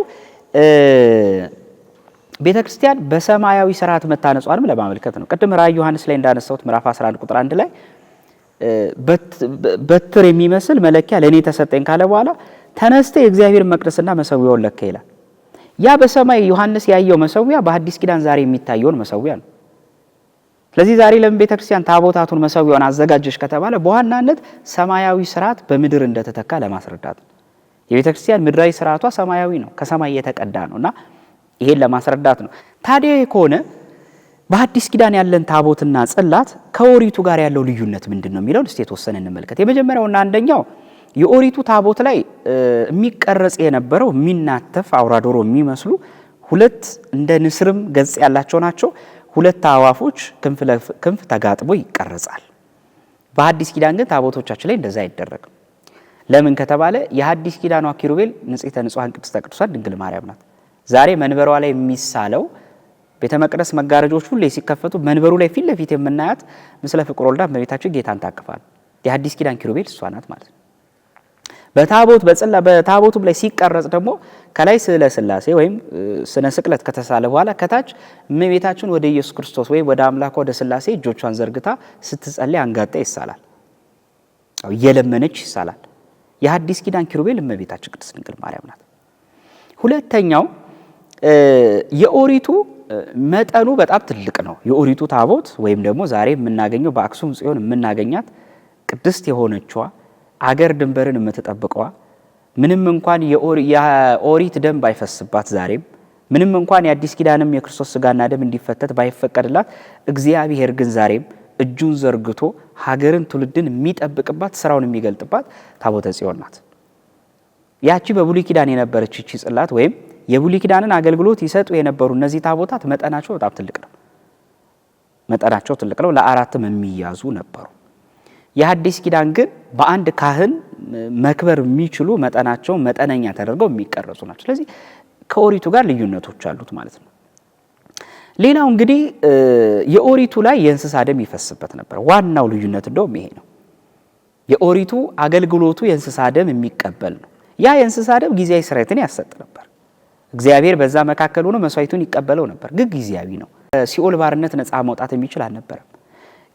ቤተ ክርስቲያን በሰማያዊ ስርዓት መታነጿንም ለማመልከት ነው። ቅድም ራእይ ዮሐንስ ላይ እንዳነሳሁት ምዕራፍ 11 ቁጥር 1 ላይ በትር የሚመስል መለኪያ ለእኔ ተሰጠኝ ካለ በኋላ ተነስተ የእግዚአብሔር መቅደስና መሰዊያውን ለካ ይላል። ያ በሰማይ ዮሐንስ ያየው መሰዊያ በአዲስ ኪዳን ዛሬ የሚታየውን መሰዊያ ነው። ስለዚህ ዛሬ ለምን ቤተ ክርስቲያን ታቦታቱን መሰዊያውን አዘጋጀች ከተባለ በዋናነት ሰማያዊ ስርዓት በምድር እንደተተካ ለማስረዳት ነው። የቤተ ክርስቲያን ምድራዊ ስርዓቷ ሰማያዊ ነው፣ ከሰማይ የተቀዳ ነው እና ይሄን ለማስረዳት ነው። ታዲያ ከሆነ በአዲስ ኪዳን ያለን ታቦትና ጽላት ከኦሪቱ ጋር ያለው ልዩነት ምንድን ነው የሚለውን እስቲ የተወሰነ እንመልከት። የመጀመሪያውና አንደኛው የኦሪቱ ታቦት ላይ የሚቀረጽ የነበረው የሚናተፍ አውራ ዶሮ የሚመስሉ ሁለት እንደ ንስርም ገጽ ያላቸው ናቸው። ሁለት አዋፎች ክንፍ ለክንፍ ተጋጥቦ ይቀረጻል። በሐዲስ ኪዳን ግን ታቦቶቻችን ላይ እንደዛ አይደረግም። ለምን ከተባለ የሐዲስ ኪዳኗ ኪሩቤል ንጽሕተ ንጹሐን ቅድስተ ቅዱሳን ድንግል ማርያም ናት። ዛሬ መንበሯ ላይ የሚሳለው ቤተ መቅደስ መጋረጆች ሁሌ ሲከፈቱ መንበሩ ላይ ፊት ለፊት የምናያት ምስለ ፍቁር ወልዳ እመቤታችን ጌታን ታቅፋል። የሐዲስ ኪዳን ኪሩቤል እሷ ናት ማለት ነው። በታቦት በጽላ በታቦቱም ላይ ሲቀረጽ ደግሞ ከላይ ስዕለ ሥላሴ ወይም ስነ ስቅለት ከተሳለ በኋላ ከታች እመቤታችን ወደ ኢየሱስ ክርስቶስ ወይም ወደ አምላኳ ወደ ሥላሴ እጆቿን ዘርግታ ስትጸልይ አንጋጣ ይሳላል። እየለመነች ይሳላል። የሐዲስ ኪዳን ኪሩቤል እመቤታችን ቅድስት ድንግል ማርያም ናት። ሁለተኛው የኦሪቱ መጠኑ በጣም ትልቅ ነው። የኦሪቱ ታቦት ወይም ደግሞ ዛሬ የምናገኘው በአክሱም ጽዮን የምናገኛት ቅድስት የሆነችዋ አገር ድንበርን የምትጠብቀዋ ምንም እንኳን የኦሪት ደም ባይፈስባት ዛሬም ምንም እንኳን የአዲስ ኪዳንም የክርስቶስ ስጋና ደም እንዲፈተት ባይፈቀድላት እግዚአብሔር ግን ዛሬም እጁን ዘርግቶ ሀገርን ትውልድን የሚጠብቅባት ስራውን የሚገልጥባት ታቦተ ጽዮን ናት። ያቺ በብሉይ ኪዳን የነበረች ይቺ ጽላት ወይም የብሉይ ኪዳንን አገልግሎት ይሰጡ የነበሩ እነዚህ ታቦታት መጠናቸው በጣም ትልቅ ነው። መጠናቸው ትልቅ ነው። ለአራትም የሚያዙ ነበሩ። የሐዲስ ኪዳን ግን በአንድ ካህን መክበር የሚችሉ መጠናቸው መጠነኛ ተደርገው የሚቀረጹ ናቸው። ስለዚህ ከኦሪቱ ጋር ልዩነቶች አሉት ማለት ነው። ሌላው እንግዲህ የኦሪቱ ላይ የእንስሳ ደም ይፈስበት ነበር። ዋናው ልዩነት እንደውም ይሄ ነው። የኦሪቱ አገልግሎቱ የእንስሳ ደም የሚቀበል ነው። ያ የእንስሳ ደም ጊዜያዊ ስርየትን ያሰጥ ነበር። እግዚአብሔር በዛ መካከል ሆኖ መስዋዕቱን ይቀበለው ነበር፣ ግን ጊዜያዊ ነው። ሲኦል ባርነት ነፃ መውጣት የሚችል አልነበረም።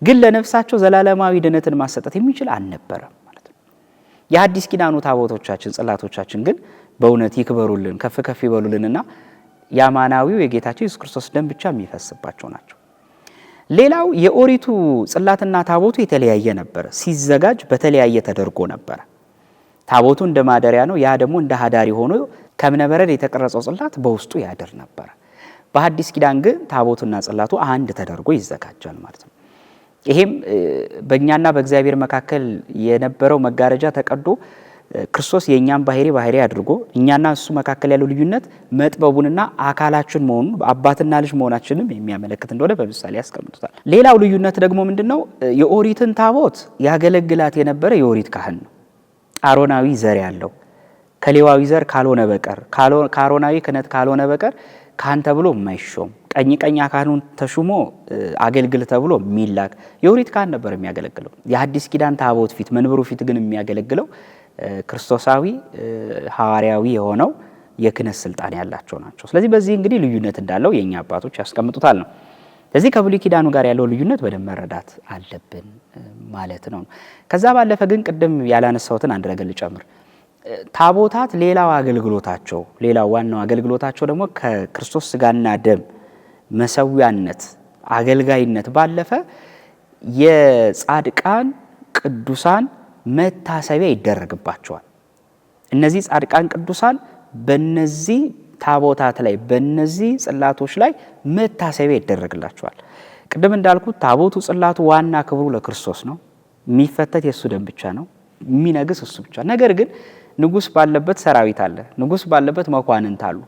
ግን ለነፍሳቸው ዘላለማዊ ድነትን ማሰጠት የሚችል አልነበረም ማለት ነው። የሐዲስ ኪዳኑ ታቦቶቻችን ጽላቶቻችን ግን በእውነት ይክበሩልን፣ ከፍ ከፍ ይበሉልንና የአማናዊው የጌታችን ኢየሱስ ክርስቶስ ደም ብቻ የሚፈስባቸው ናቸው። ሌላው የኦሪቱ ጽላትና ታቦቱ የተለያየ ነበረ። ሲዘጋጅ በተለያየ ተደርጎ ነበረ። ታቦቱ እንደ ማደሪያ ነው። ያ ደግሞ እንደ ሀዳሪ ሆኖ ከእብነበረድ የተቀረጸው ጽላት በውስጡ ያድር ነበረ። በሐዲስ ኪዳን ግን ታቦቱና ጽላቱ አንድ ተደርጎ ይዘጋጃል ማለት ነው። ይሄም በእኛና በእግዚአብሔር መካከል የነበረው መጋረጃ ተቀዶ ክርስቶስ የእኛን ባህሪ ባህሪ አድርጎ እኛና እሱ መካከል ያለው ልዩነት መጥበቡንና አካላችን መሆኑን አባትና ልጅ መሆናችንም የሚያመለክት እንደሆነ በምሳሌ ያስቀምጡታል። ሌላው ልዩነት ደግሞ ምንድን ነው? የኦሪትን ታቦት ያገለግላት የነበረ የኦሪት ካህን ነው። አሮናዊ ዘር ያለው ከሌዋዊ ዘር ካልሆነ በቀር ከአሮናዊ ክህነት ካልሆነ በቀር ካህን ተብሎ የማይሾም ቀኝ ቀኝ ካህኑን ተሹሞ አገልግል ተብሎ የሚላክ የኦሪት ካህን ነበር የሚያገለግለው። የሐዲስ ኪዳን ታቦት ፊት መንበሩ ፊት ግን የሚያገለግለው ክርስቶሳዊ ሐዋርያዊ የሆነው የክህነት ስልጣን ያላቸው ናቸው። ስለዚህ በዚህ እንግዲህ ልዩነት እንዳለው የእኛ አባቶች ያስቀምጡታል ነው። ስለዚህ ከብሉይ ኪዳኑ ጋር ያለው ልዩነት በደንብ መረዳት አለብን ማለት ነው። ከዛ ባለፈ ግን ቅድም ያላነሳሁትን አንድ ነገር ልጨምር። ታቦታት ሌላው አገልግሎታቸው ሌላው ዋናው አገልግሎታቸው ደግሞ ከክርስቶስ ስጋና ደም መሰዊያነት አገልጋይነት ባለፈ የጻድቃን ቅዱሳን መታሰቢያ ይደረግባቸዋል። እነዚህ ጻድቃን ቅዱሳን በነዚህ ታቦታት ላይ በነዚህ ጽላቶች ላይ መታሰቢያ ይደረግላቸዋል። ቅድም እንዳልኩት ታቦቱ ጽላቱ ዋና ክብሩ ለክርስቶስ ነው። የሚፈተት የእሱ ደም ብቻ ነው። የሚነግስ እሱ ብቻ። ነገር ግን ንጉስ ባለበት ሰራዊት አለ። ንጉስ ባለበት መኳንንት አሉ።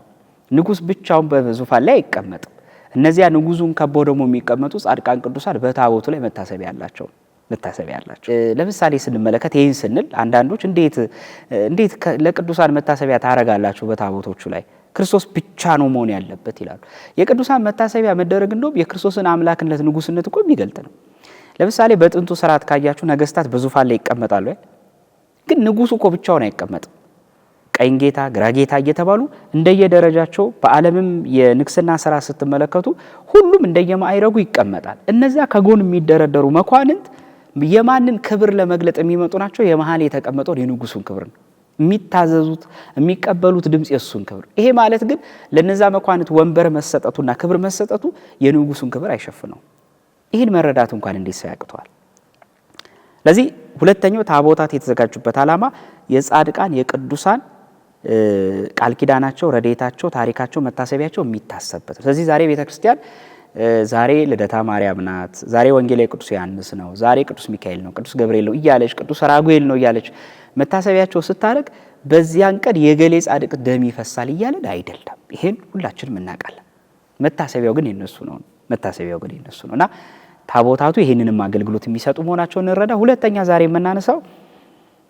ንጉስ ብቻውን በዙፋን ላይ አይቀመጥም። እነዚያ ንጉሱን ከበው ደግሞ የሚቀመጡ ጻድቃን ቅዱሳን በታቦቱ ላይ መታሰቢያ አላቸው መታሰቢያ አላቸው። ለምሳሌ ስንመለከት ይህን ስንል አንዳንዶች እንዴት እንዴት ለቅዱሳን መታሰቢያ ታረጋላችሁ በታቦቶቹ ላይ ክርስቶስ ብቻ ነው መሆን ያለበት ይላሉ። የቅዱሳን መታሰቢያ መደረግ እንደውም የክርስቶስን አምላክነት ንጉስነት እኮ የሚገልጥ ነው። ለምሳሌ በጥንቱ ስርዓት ካያችሁ ነገስታት በዙፋን ላይ ይቀመጣሉ። ግን ንጉሱ እኮ ብቻውን አይቀመጥም። ቀኝ ጌታ፣ ግራ ጌታ እየተባሉ እንደየደረጃቸው በዓለምም የንግስና ስራ ስትመለከቱ ሁሉም እንደየማዕረጉ ይቀመጣል። እነዚያ ከጎን የሚደረደሩ መኳንንት የማንን ክብር ለመግለጥ የሚመጡ ናቸው? የመሀል የተቀመጠውን የንጉሱን ክብር ነው የሚታዘዙት፣ የሚቀበሉት ድምፅ የእሱን ክብር። ይሄ ማለት ግን ለነዛ መኳንንት ወንበር መሰጠቱና ክብር መሰጠቱ የንጉሱን ክብር አይሸፍነው። ይህን መረዳት እንኳን እንዴት ሰው ያቅተዋል? ለዚህ ሁለተኛው ታቦታት የተዘጋጁበት ዓላማ የጻድቃን የቅዱሳን ቃል ኪዳናቸው፣ ረድኤታቸው፣ ታሪካቸው፣ መታሰቢያቸው የሚታሰብበት ነው። ስለዚህ ዛሬ ቤተክርስቲያን ዛሬ ልደታ ማርያም ናት፣ ዛሬ ወንጌላዊ ቅዱስ ዮሐንስ ነው፣ ዛሬ ቅዱስ ሚካኤል ነው፣ ቅዱስ ገብርኤል ነው እያለች ቅዱስ ራጉኤል ነው እያለች መታሰቢያቸው ስታደርግ በዚያን ቀን የገሌ ጻድቅ ደም ይፈሳል እያለን አይደለም። ይሄን ሁላችንም እናውቃለን። መታሰቢያው ግን የነሱ ነው። መታሰቢያው ግን የነሱ ነው እና ታቦታቱ ይሄንንም አገልግሎት የሚሰጡ መሆናቸውን እንረዳ። ሁለተኛ ዛሬ የምናነሳው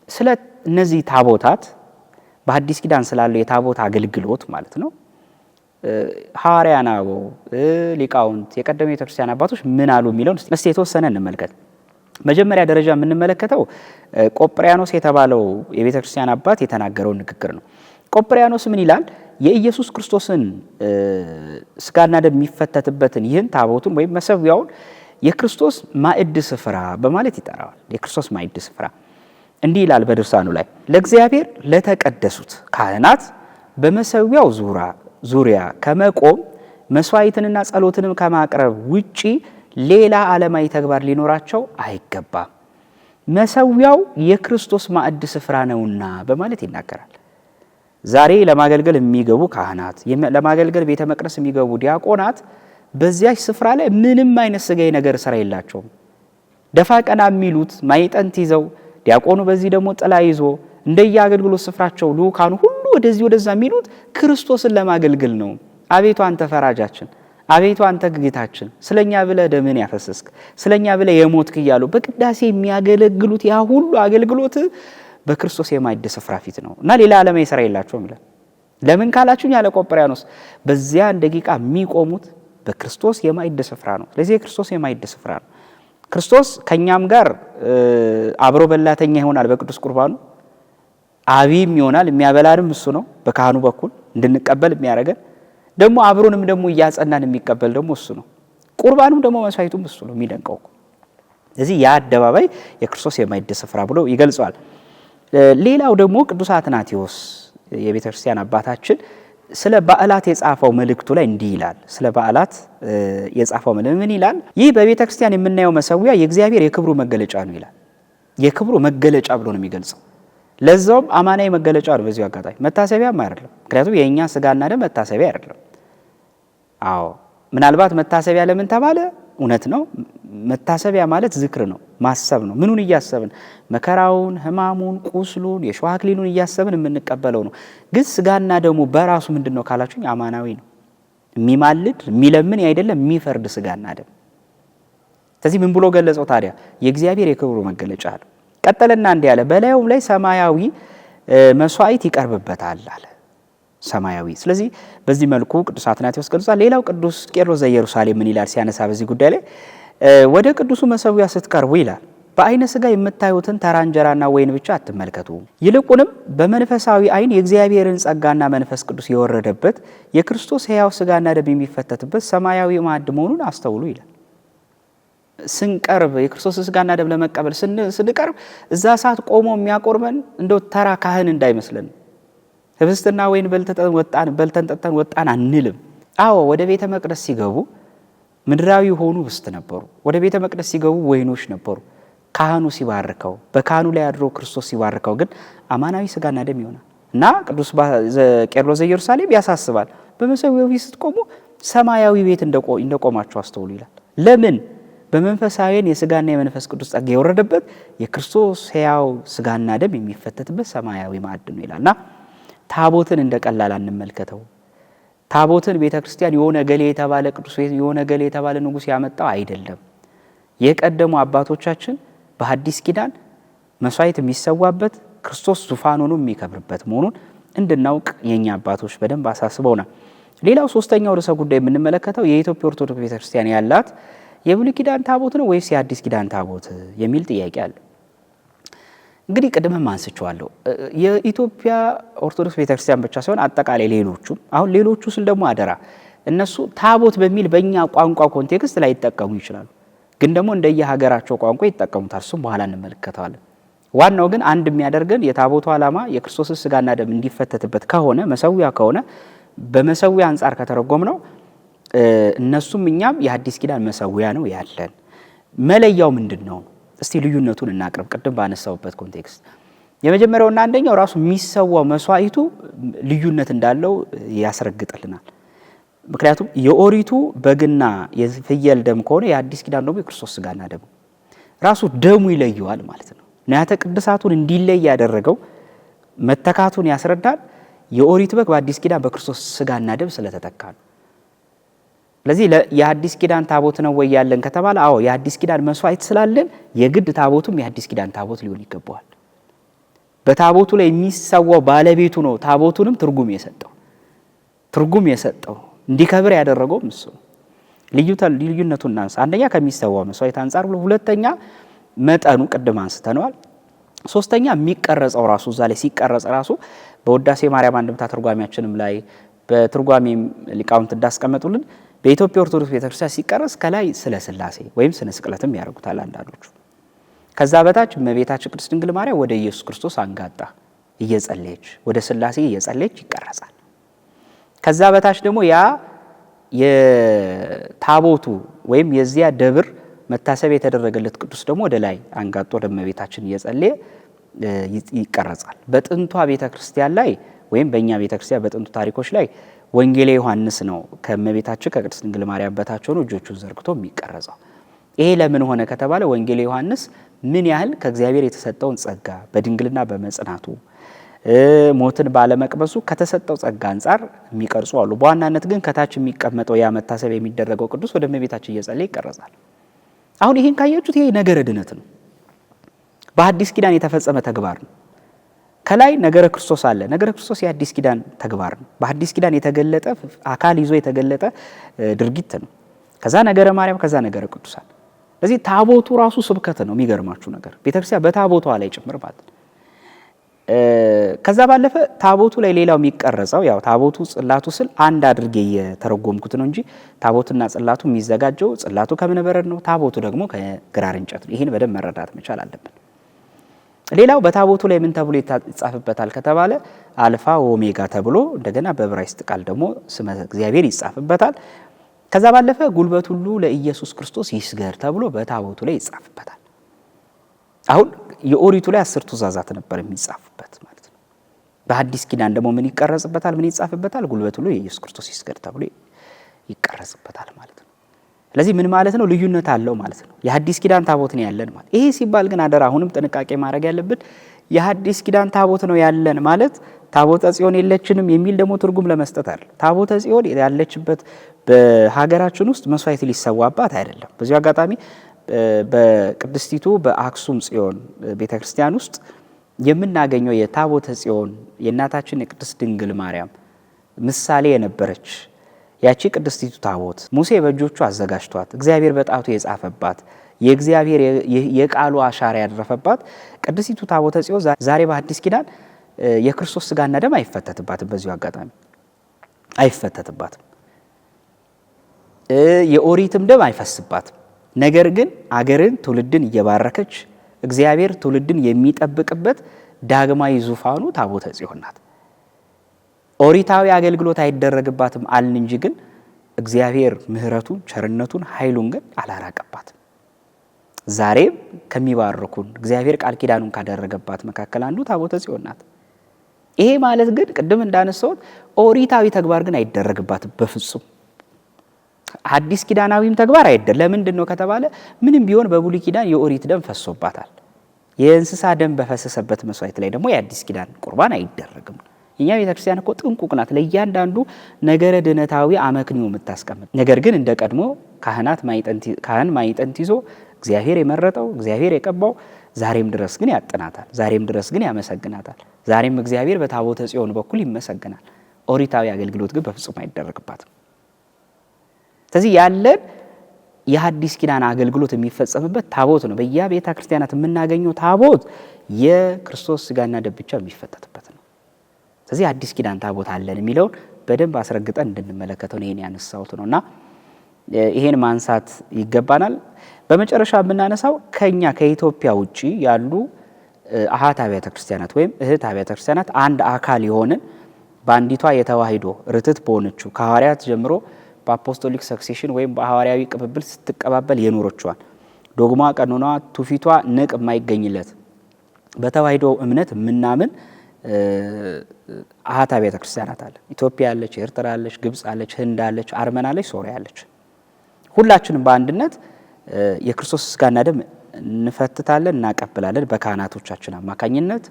ስለ እነዚህ ታቦታት በአዲስ ኪዳን ስላለው የታቦት አገልግሎት ማለት ነው። ሐዋርያን አበው ሊቃውንት፣ የቀደሙ የቤተክርስቲያን አባቶች ምን አሉ የሚለውን እስቲ የተወሰነ እንመልከት። መጀመሪያ ደረጃ የምንመለከተው ቆጵሪያኖስ የተባለው የቤተክርስቲያን አባት የተናገረውን ንግግር ነው። ቆጵሪያኖስ ምን ይላል? የኢየሱስ ክርስቶስን ስጋና ደም የሚፈተትበትን ይህን ታቦቱን ወይም መሰዊያውን የክርስቶስ ማዕድ ስፍራ በማለት ይጠራዋል። የክርስቶስ ማዕድ ስፍራ እንዲህ ይላል በድርሳኑ ላይ ለእግዚአብሔር ለተቀደሱት ካህናት በመሰዊያው ዙሪያ ከመቆም መስዋዕትንና ጸሎትንም ከማቅረብ ውጪ ሌላ ዓለማዊ ተግባር ሊኖራቸው አይገባም፣ መሰዊያው የክርስቶስ ማዕድ ስፍራ ነውና በማለት ይናገራል። ዛሬ ለማገልገል የሚገቡ ካህናት፣ ለማገልገል ቤተ መቅደስ የሚገቡ ዲያቆናት በዚያች ስፍራ ላይ ምንም አይነት ስጋዊ ነገር ስራ የላቸውም። ደፋ ቀና የሚሉት ማዕጠንት ይዘው ዲያቆኑ በዚህ ደግሞ ጥላ ይዞ እንደየአገልግሎት ስፍራቸው ልኡካኑ ሁሉ ወደዚህ ወደዛ የሚሉት ክርስቶስን ለማገልገል ነው። አቤቱ አንተ ፈራጃችን፣ አቤቱ አንተ ጌታችን፣ ስለኛ ብለህ ደምን ያፈሰስክ፣ ስለኛ ብለህ የሞትክ እያሉ በቅዳሴ የሚያገለግሉት ያ ሁሉ አገልግሎት በክርስቶስ የማዕድ ስፍራ ፊት ነው እና ሌላ ዓለማዊ ስራ የላቸውም ይላል። ለምን ካላችሁኝ ያለ ቆጵርያኖስ በዚያን ደቂቃ የሚቆሙት በክርስቶስ የማዕድ ስፍራ ነው። ስለዚህ የክርስቶስ የማዕድ ስፍራ ነው። ክርስቶስ ከኛም ጋር አብሮ በላተኛ ይሆናል። በቅዱስ ቁርባኑ አቢም ይሆናል። የሚያበላንም እሱ ነው። በካህኑ በኩል እንድንቀበል የሚያደርገን ደግሞ አብሮንም ደግሞ እያጸናን የሚቀበል ደግሞ እሱ ነው። ቁርባኑም ደግሞ መስዋዕቱም እሱ ነው። የሚደንቀው እዚህ ያ አደባባይ የክርስቶስ የማዕድ ስፍራ ብሎ ይገልጸዋል። ሌላው ደግሞ ቅዱስ አትናቴዎስ የቤተ ክርስቲያን አባታችን ስለ በዓላት የጻፈው መልእክቱ ላይ እንዲህ ይላል። ስለ በዓላት የጻፈው መልእክት ምን ይላል? ይህ በቤተ ክርስቲያን የምናየው መሰዊያ የእግዚአብሔር የክብሩ መገለጫ ነው ይላል። የክብሩ መገለጫ ብሎ ነው የሚገልጸው። ለዛውም አማናዊ መገለጫ ነው። በዚሁ አጋጣሚ መታሰቢያም አይደለም። ምክንያቱም የእኛ ስጋና ደም መታሰቢያ አይደለም። አዎ ምናልባት መታሰቢያ ለምን ተባለ? እውነት ነው። መታሰቢያ ማለት ዝክር ነው፣ ማሰብ ነው። ምኑን እያሰብን? መከራውን፣ ሕማሙን፣ ቁስሉን፣ የሾህ አክሊሉን እያሰብን የምንቀበለው ነው። ግን ስጋና ደሙ በራሱ ምንድን ነው ካላችሁኝ አማናዊ ነው። የሚማልድ የሚለምን አይደለም፣ የሚፈርድ ስጋና ደም። ስለዚህ ምን ብሎ ገለጸው ታዲያ? የእግዚአብሔር የክብሩ መገለጫ አለ። ቀጠለና እንዲህ አለ፣ በላዩም ላይ ሰማያዊ መስዋዕት ይቀርብበታል አለ። ሰማያዊ። ስለዚህ በዚህ መልኩ ቅዱስ አትናቴዎስ ገልጿል። ሌላው ቅዱስ ቄርሎስ ዘኢየሩሳሌም ምን ይላል ሲያነሳ በዚህ ጉዳይ ላይ ወደ ቅዱሱ መሰዊያ ስትቀርቡ ይላል በአይነ ስጋ የምታዩትን ተራ እንጀራና ወይን ብቻ አትመልከቱ። ይልቁንም በመንፈሳዊ አይን የእግዚአብሔርን ጸጋና መንፈስ ቅዱስ የወረደበት የክርስቶስ ሕያው ስጋና ደም የሚፈተትበት ሰማያዊ ማዕድ መሆኑን አስተውሉ ይላል። ስንቀርብ የክርስቶስ ስጋና ደም ለመቀበል ስንቀርብ እዛ ሰዓት ቆሞ የሚያቆርበን እንደው ተራ ካህን እንዳይመስለን። ህብስትና ወይን በልተን ጠጥተን ወጣን አንልም። አዎ ወደ ቤተ መቅደስ ሲገቡ ምድራዊ የሆኑ ህብስት ነበሩ። ወደ ቤተ መቅደስ ሲገቡ ወይኖች ነበሩ። ካህኑ ሲባርከው፣ በካህኑ ላይ አድሮ ክርስቶስ ሲባርከው ግን አማናዊ ስጋና ደም ይሆናል። እና ቅዱስ ቄርሎስ ዘኢየሩሳሌም ያሳስባል። በመሰዊያው ፊት ስትቆሙ ሰማያዊ ቤት እንደቆማችሁ አስተውሉ ይላል። ለምን? በመንፈሳዊን የስጋና የመንፈስ ቅዱስ ጸጋ የወረደበት የክርስቶስ ሕያው ስጋና ደም የሚፈተትበት ሰማያዊ ማዕድ ነው ይላልና ታቦትን እንደ ቀላል አንመልከተው። ታቦትን ቤተ ክርስቲያን የሆነ ገሌ የተባለ ቅዱስ የሆነ ገሌ የተባለ ንጉሥ ያመጣው አይደለም። የቀደሙ አባቶቻችን በሐዲስ ኪዳን መስዋዕት የሚሰዋበት ክርስቶስ ዙፋን ሆኖ የሚከብርበት መሆኑን እንድናውቅ የኛ አባቶች በደንብ አሳስበውናል። ሌላው ሶስተኛው ርዕሰ ጉዳይ የምንመለከተው የኢትዮጵያ ኦርቶዶክስ ቤተክርስቲያን ያላት የብሉይ ኪዳን ታቦት ነው ወይስ የአዲስ ኪዳን ታቦት የሚል ጥያቄ አለ። እንግዲህ ቅድምም አንስቼዋለሁ። የኢትዮጵያ ኦርቶዶክስ ቤተክርስቲያን ብቻ ሳይሆን አጠቃላይ ሌሎቹም፣ አሁን ሌሎቹ ስል ደግሞ አደራ እነሱ ታቦት በሚል በእኛ ቋንቋ context ላይጠቀሙ ይችላሉ፣ ግን ደግሞ እንደየሀገራቸው ቋንቋ ይጠቀሙታል። እሱም በኋላ እንመለከተዋለን። ዋናው ግን አንድ የሚያደርገን የታቦቱ ዓላማ የክርስቶስን ስጋና ደም እንዲፈተትበት ከሆነ መሰዊያ ከሆነ በመሰዊያ አንጻር ከተረጎም ነው እነሱም እኛም የአዲስ ኪዳን መሰዊያ ነው ያለን። መለያው ምንድን ነው? እስቲ ልዩነቱን እናቅርብ። ቅድም ባነሳውበት context የመጀመሪያውና አንደኛው ራሱ የሚሰዋው መስዋዕቱ ልዩነት እንዳለው ያስረግጥልናል። ምክንያቱም የኦሪቱ በግና የፍየል ደም ከሆነ የአዲስ ኪዳን ደግሞ የክርስቶስ ስጋና ደም ራሱ ደሙ ይለየዋል ማለት ነው። ንዋያተ ቅድሳቱን እንዲለይ ያደረገው መተካቱን ያስረዳል። የኦሪት በግ በአዲስ ኪዳን በክርስቶስ ስጋና ደም ስለተተካ ነው። ስለዚህ የአዲስ ኪዳን ታቦት ነው ወይ ያለን ከተባለ፣ አዎ የአዲስ ኪዳን መስዋዕት ስላለን የግድ ታቦቱም የአዲስ ኪዳን ታቦት ሊሆን ይገባዋል። በታቦቱ ላይ የሚሰዋው ባለቤቱ ነው። ታቦቱንም ትርጉም የሰጠው እንዲከብር ያደረገውም እሱ ነው። ልዩነቱን እናንሳ። አንደኛ ከሚሰዋው መስዋዕት አንጻር ብሎ፣ ሁለተኛ መጠኑ ቅድም አንስተነዋል። ሶስተኛ የሚቀረጸው ራሱ እዛ ላይ ሲቀረጽ ራሱ በውዳሴ ማርያም አንድምታ ትርጓሚያችንም ላይ በትርጓሜም ሊቃውንት እንዳስቀመጡልን በኢትዮጵያ ኦርቶዶክስ ቤተክርስቲያን ሲቀረጽ ከላይ ስለ ሥላሴ ወይም ስነ ስቅለትም ያደርጉታል አንዳንዶቹ። ከዛ በታች እመቤታችን ቅድስት ድንግል ማርያም ወደ ኢየሱስ ክርስቶስ አንጋጣ እየጸለየች ወደ ሥላሴ እየጸለየች ይቀረጻል። ከዛ በታች ደግሞ ያ የታቦቱ ወይም የዚያ ደብር መታሰቢያ የተደረገለት ቅዱስ ደግሞ ወደ ላይ አንጋጦ ወደ እመቤታችን እየጸለየ ይቀረጻል። በጥንቷ ቤተክርስቲያን ላይ ወይም በእኛ ቤተክርስቲያን በጥንቱ ታሪኮች ላይ ወንጌላ ዮሐንስ ነው ከእመቤታችን ከቅድስት ድንግል ማርያም በታች ሆኖ እጆቹን ዘርግቶ የሚቀረጸው። ይሄ ለምን ሆነ ከተባለ ወንጌላ ዮሐንስ ምን ያህል ከእግዚአብሔር የተሰጠውን ጸጋ በድንግልና በመጽናቱ ሞትን ባለመቅበሱ ከተሰጠው ጸጋ አንጻር የሚቀርጹ አሉ። በዋናነት ግን ከታች የሚቀመጠው ያ መታሰቢያ የሚደረገው ቅዱስ ወደ እመቤታችን እየጸለየ ይቀረጻል። አሁን ይሄን ካያችሁት ይሄ ነገረ ድነት ነው። በአዲስ ኪዳን የተፈጸመ ተግባር ነው። ከላይ ነገረ ክርስቶስ አለ። ነገረ ክርስቶስ የአዲስ ኪዳን ተግባር ነው። በአዲስ ኪዳን የተገለጠ አካል ይዞ የተገለጠ ድርጊት ነው። ከዛ ነገረ ማርያም፣ ከዛ ነገረ ቅዱሳን። ስለዚህ ታቦቱ ራሱ ስብከት ነው። የሚገርማችሁ ነገር ቤተክርስቲያን በታቦቷ ላይ ጭምር ማለት ነው። ከዛ ባለፈ ታቦቱ ላይ ሌላው የሚቀረጸው ያው ታቦቱ ጽላቱ ስል አንድ አድርጌ የተረጎምኩት ነው እንጂ ታቦትና ጽላቱ የሚዘጋጀው ጽላቱ ከእብነበረድ ነው፣ ታቦቱ ደግሞ ከግራር እንጨት ነው። ይህን በደንብ መረዳት መቻል አለብን። ሌላው በታቦቱ ላይ ምን ተብሎ ይጻፍበታል ከተባለ አልፋ ኦሜጋ ተብሎ እንደገና በዕብራይስጥ ቃል ደግሞ ስመ እግዚአብሔር ይጻፍበታል። ከዛ ባለፈ ጉልበት ሁሉ ለኢየሱስ ክርስቶስ ይስገር ተብሎ በታቦቱ ላይ ይጻፍበታል። አሁን የኦሪቱ ላይ 10 ትእዛዛት ነበር የሚጻፉበት ማለት ነው። በሐዲስ ኪዳን ደግሞ ምን ይቀረጽበታል? ምን ይጻፍበታል? ጉልበት ሁሉ የኢየሱስ ክርስቶስ ይስገድ ተብሎ ይቀረጽበታል ማለት ነው። ስለዚህ ምን ማለት ነው? ልዩነት አለው ማለት ነው። የሐዲስ ኪዳን ታቦት ነው ያለን ማለት። ይሄ ሲባል ግን አደራ አሁንም ጥንቃቄ ማድረግ ያለብን የሐዲስ ኪዳን ታቦት ነው ያለን ማለት ታቦተ ጽዮን የለችንም የሚል ደግሞ ትርጉም ለመስጠት አይደለም። ታቦተ ጽዮን ያለችበት በሀገራችን ውስጥ መስዋዕት ሊሰዋባት አይደለም። በዚሁ አጋጣሚ በቅድስቲቱ በአክሱም ጽዮን ቤተክርስቲያን ውስጥ የምናገኘው የታቦተ ጽዮን የእናታችን የቅድስት ድንግል ማርያም ምሳሌ የነበረች ያቺ ቅድስቲቱ ታቦት ሙሴ በእጆቹ አዘጋጅቷት እግዚአብሔር በጣቱ የጻፈባት የእግዚአብሔር የቃሉ አሻራ ያደረፈባት ቅድስቲቱ ታቦተ ጽዮን ዛሬ በአዲስ ኪዳን የክርስቶስ ስጋና ደም አይፈተትባትም። በዚሁ አጋጣሚ አይፈተትባትም። የኦሪትም ደም አይፈስባትም። ነገር ግን አገርን ትውልድን እየባረከች እግዚአብሔር ትውልድን የሚጠብቅበት ዳግማዊ ዙፋኑ ታቦተ ጽዮን ናት። ኦሪታዊ አገልግሎት አይደረግባትም አልን እንጂ ግን እግዚአብሔር ምሕረቱን ቸርነቱን ኃይሉን ግን አላራቀባትም። ዛሬም ከሚባርኩን እግዚአብሔር ቃል ኪዳኑን ካደረገባት መካከል አንዱ ታቦተ ጽዮን ናት። ይሄ ማለት ግን ቅድም እንዳነሳሁት ኦሪታዊ ተግባር ግን አይደረግባትም በፍጹም። አዲስ ኪዳናዊም ተግባር አይደለም። ለምንድን ነው ከተባለ ምንም ቢሆን በብሉይ ኪዳን የኦሪት ደም ፈሶባታል። የእንስሳ ደም በፈሰሰበት መስዋዕት ላይ ደግሞ የአዲስ ኪዳን ቁርባን አይደረግም። እኛ ቤተክርስቲያን እኮ ጥንቁቅ ናት፣ ለእያንዳንዱ ነገረ ድነታዊ አመክንዮ የምታስቀምጥ። ነገር ግን እንደ ቀድሞ ካህን ማዕጠንት ይዞ እግዚአብሔር የመረጠው እግዚአብሔር የቀባው ዛሬም ድረስ ግን ያጥናታል፣ ዛሬም ድረስ ግን ያመሰግናታል። ዛሬም እግዚአብሔር በታቦተ ጽዮን በኩል ይመሰግናል። ኦሪታዊ አገልግሎት ግን በፍጹም አይደረግባትም። ስለዚህ ያለን የሐዲስ ኪዳን አገልግሎት የሚፈጸምበት ታቦት ነው። በየቤተ ክርስቲያናት የምናገኘው ታቦት የክርስቶስ ስጋና ደም ብቻ የሚፈተትበት ነው። ስለዚህ አዲስ ኪዳን ታቦት አለን የሚለውን በደንብ አስረግጠን እንድንመለከተው ነው ይሄን ያነሳሁት ነውና ይሄን ማንሳት ይገባናል። በመጨረሻ የምናነሳው ከኛ ከኢትዮጵያ ውጪ ያሉ አሃት አብያተ ክርስቲያናት ወይም እህት አብያተ ክርስቲያናት አንድ አካል የሆንን በአንዲቷ የተዋሂዶ ርትት በሆነችው ከሐዋርያት ጀምሮ በ apostolic succession ወይም በሐዋርያዊ ቅብብል ስትቀባበል የኖረችዋን ዶግማ፣ ቀኖኗ፣ ትውፊቷ ንቅ የማይገኝለት በተዋሂዶ እምነት ምናምን አሃት አብያተ ክርስቲያናት አለ። ኢትዮጵያ አለች፣ ኤርትራ አለች፣ ግብጽ አለች፣ ህንድ አለች፣ አርመን አለች፣ ሶሪያ አለች። ሁላችንም በአንድነት የክርስቶስ ስጋና ደም እንፈትታለን፣ እናቀብላለን። በካህናቶቻችን አማካኝነት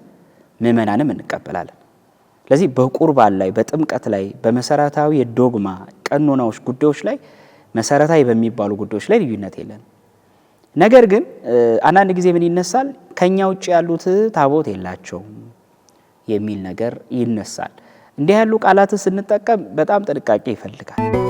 ምእመናንም እንቀበላለን። ስለዚህ በቁርባን ላይ በጥምቀት ላይ በመሰረታዊ የዶግማ ቀኖናዎች ጉዳዮች ላይ መሰረታዊ በሚባሉ ጉዳዮች ላይ ልዩነት የለንም። ነገር ግን አንዳንድ ጊዜ ምን ይነሳል? ከኛ ውጭ ያሉት ታቦት የላቸውም የሚል ነገር ይነሳል። እንዲህ ያሉ ቃላትን ስንጠቀም በጣም ጥንቃቄ ይፈልጋል።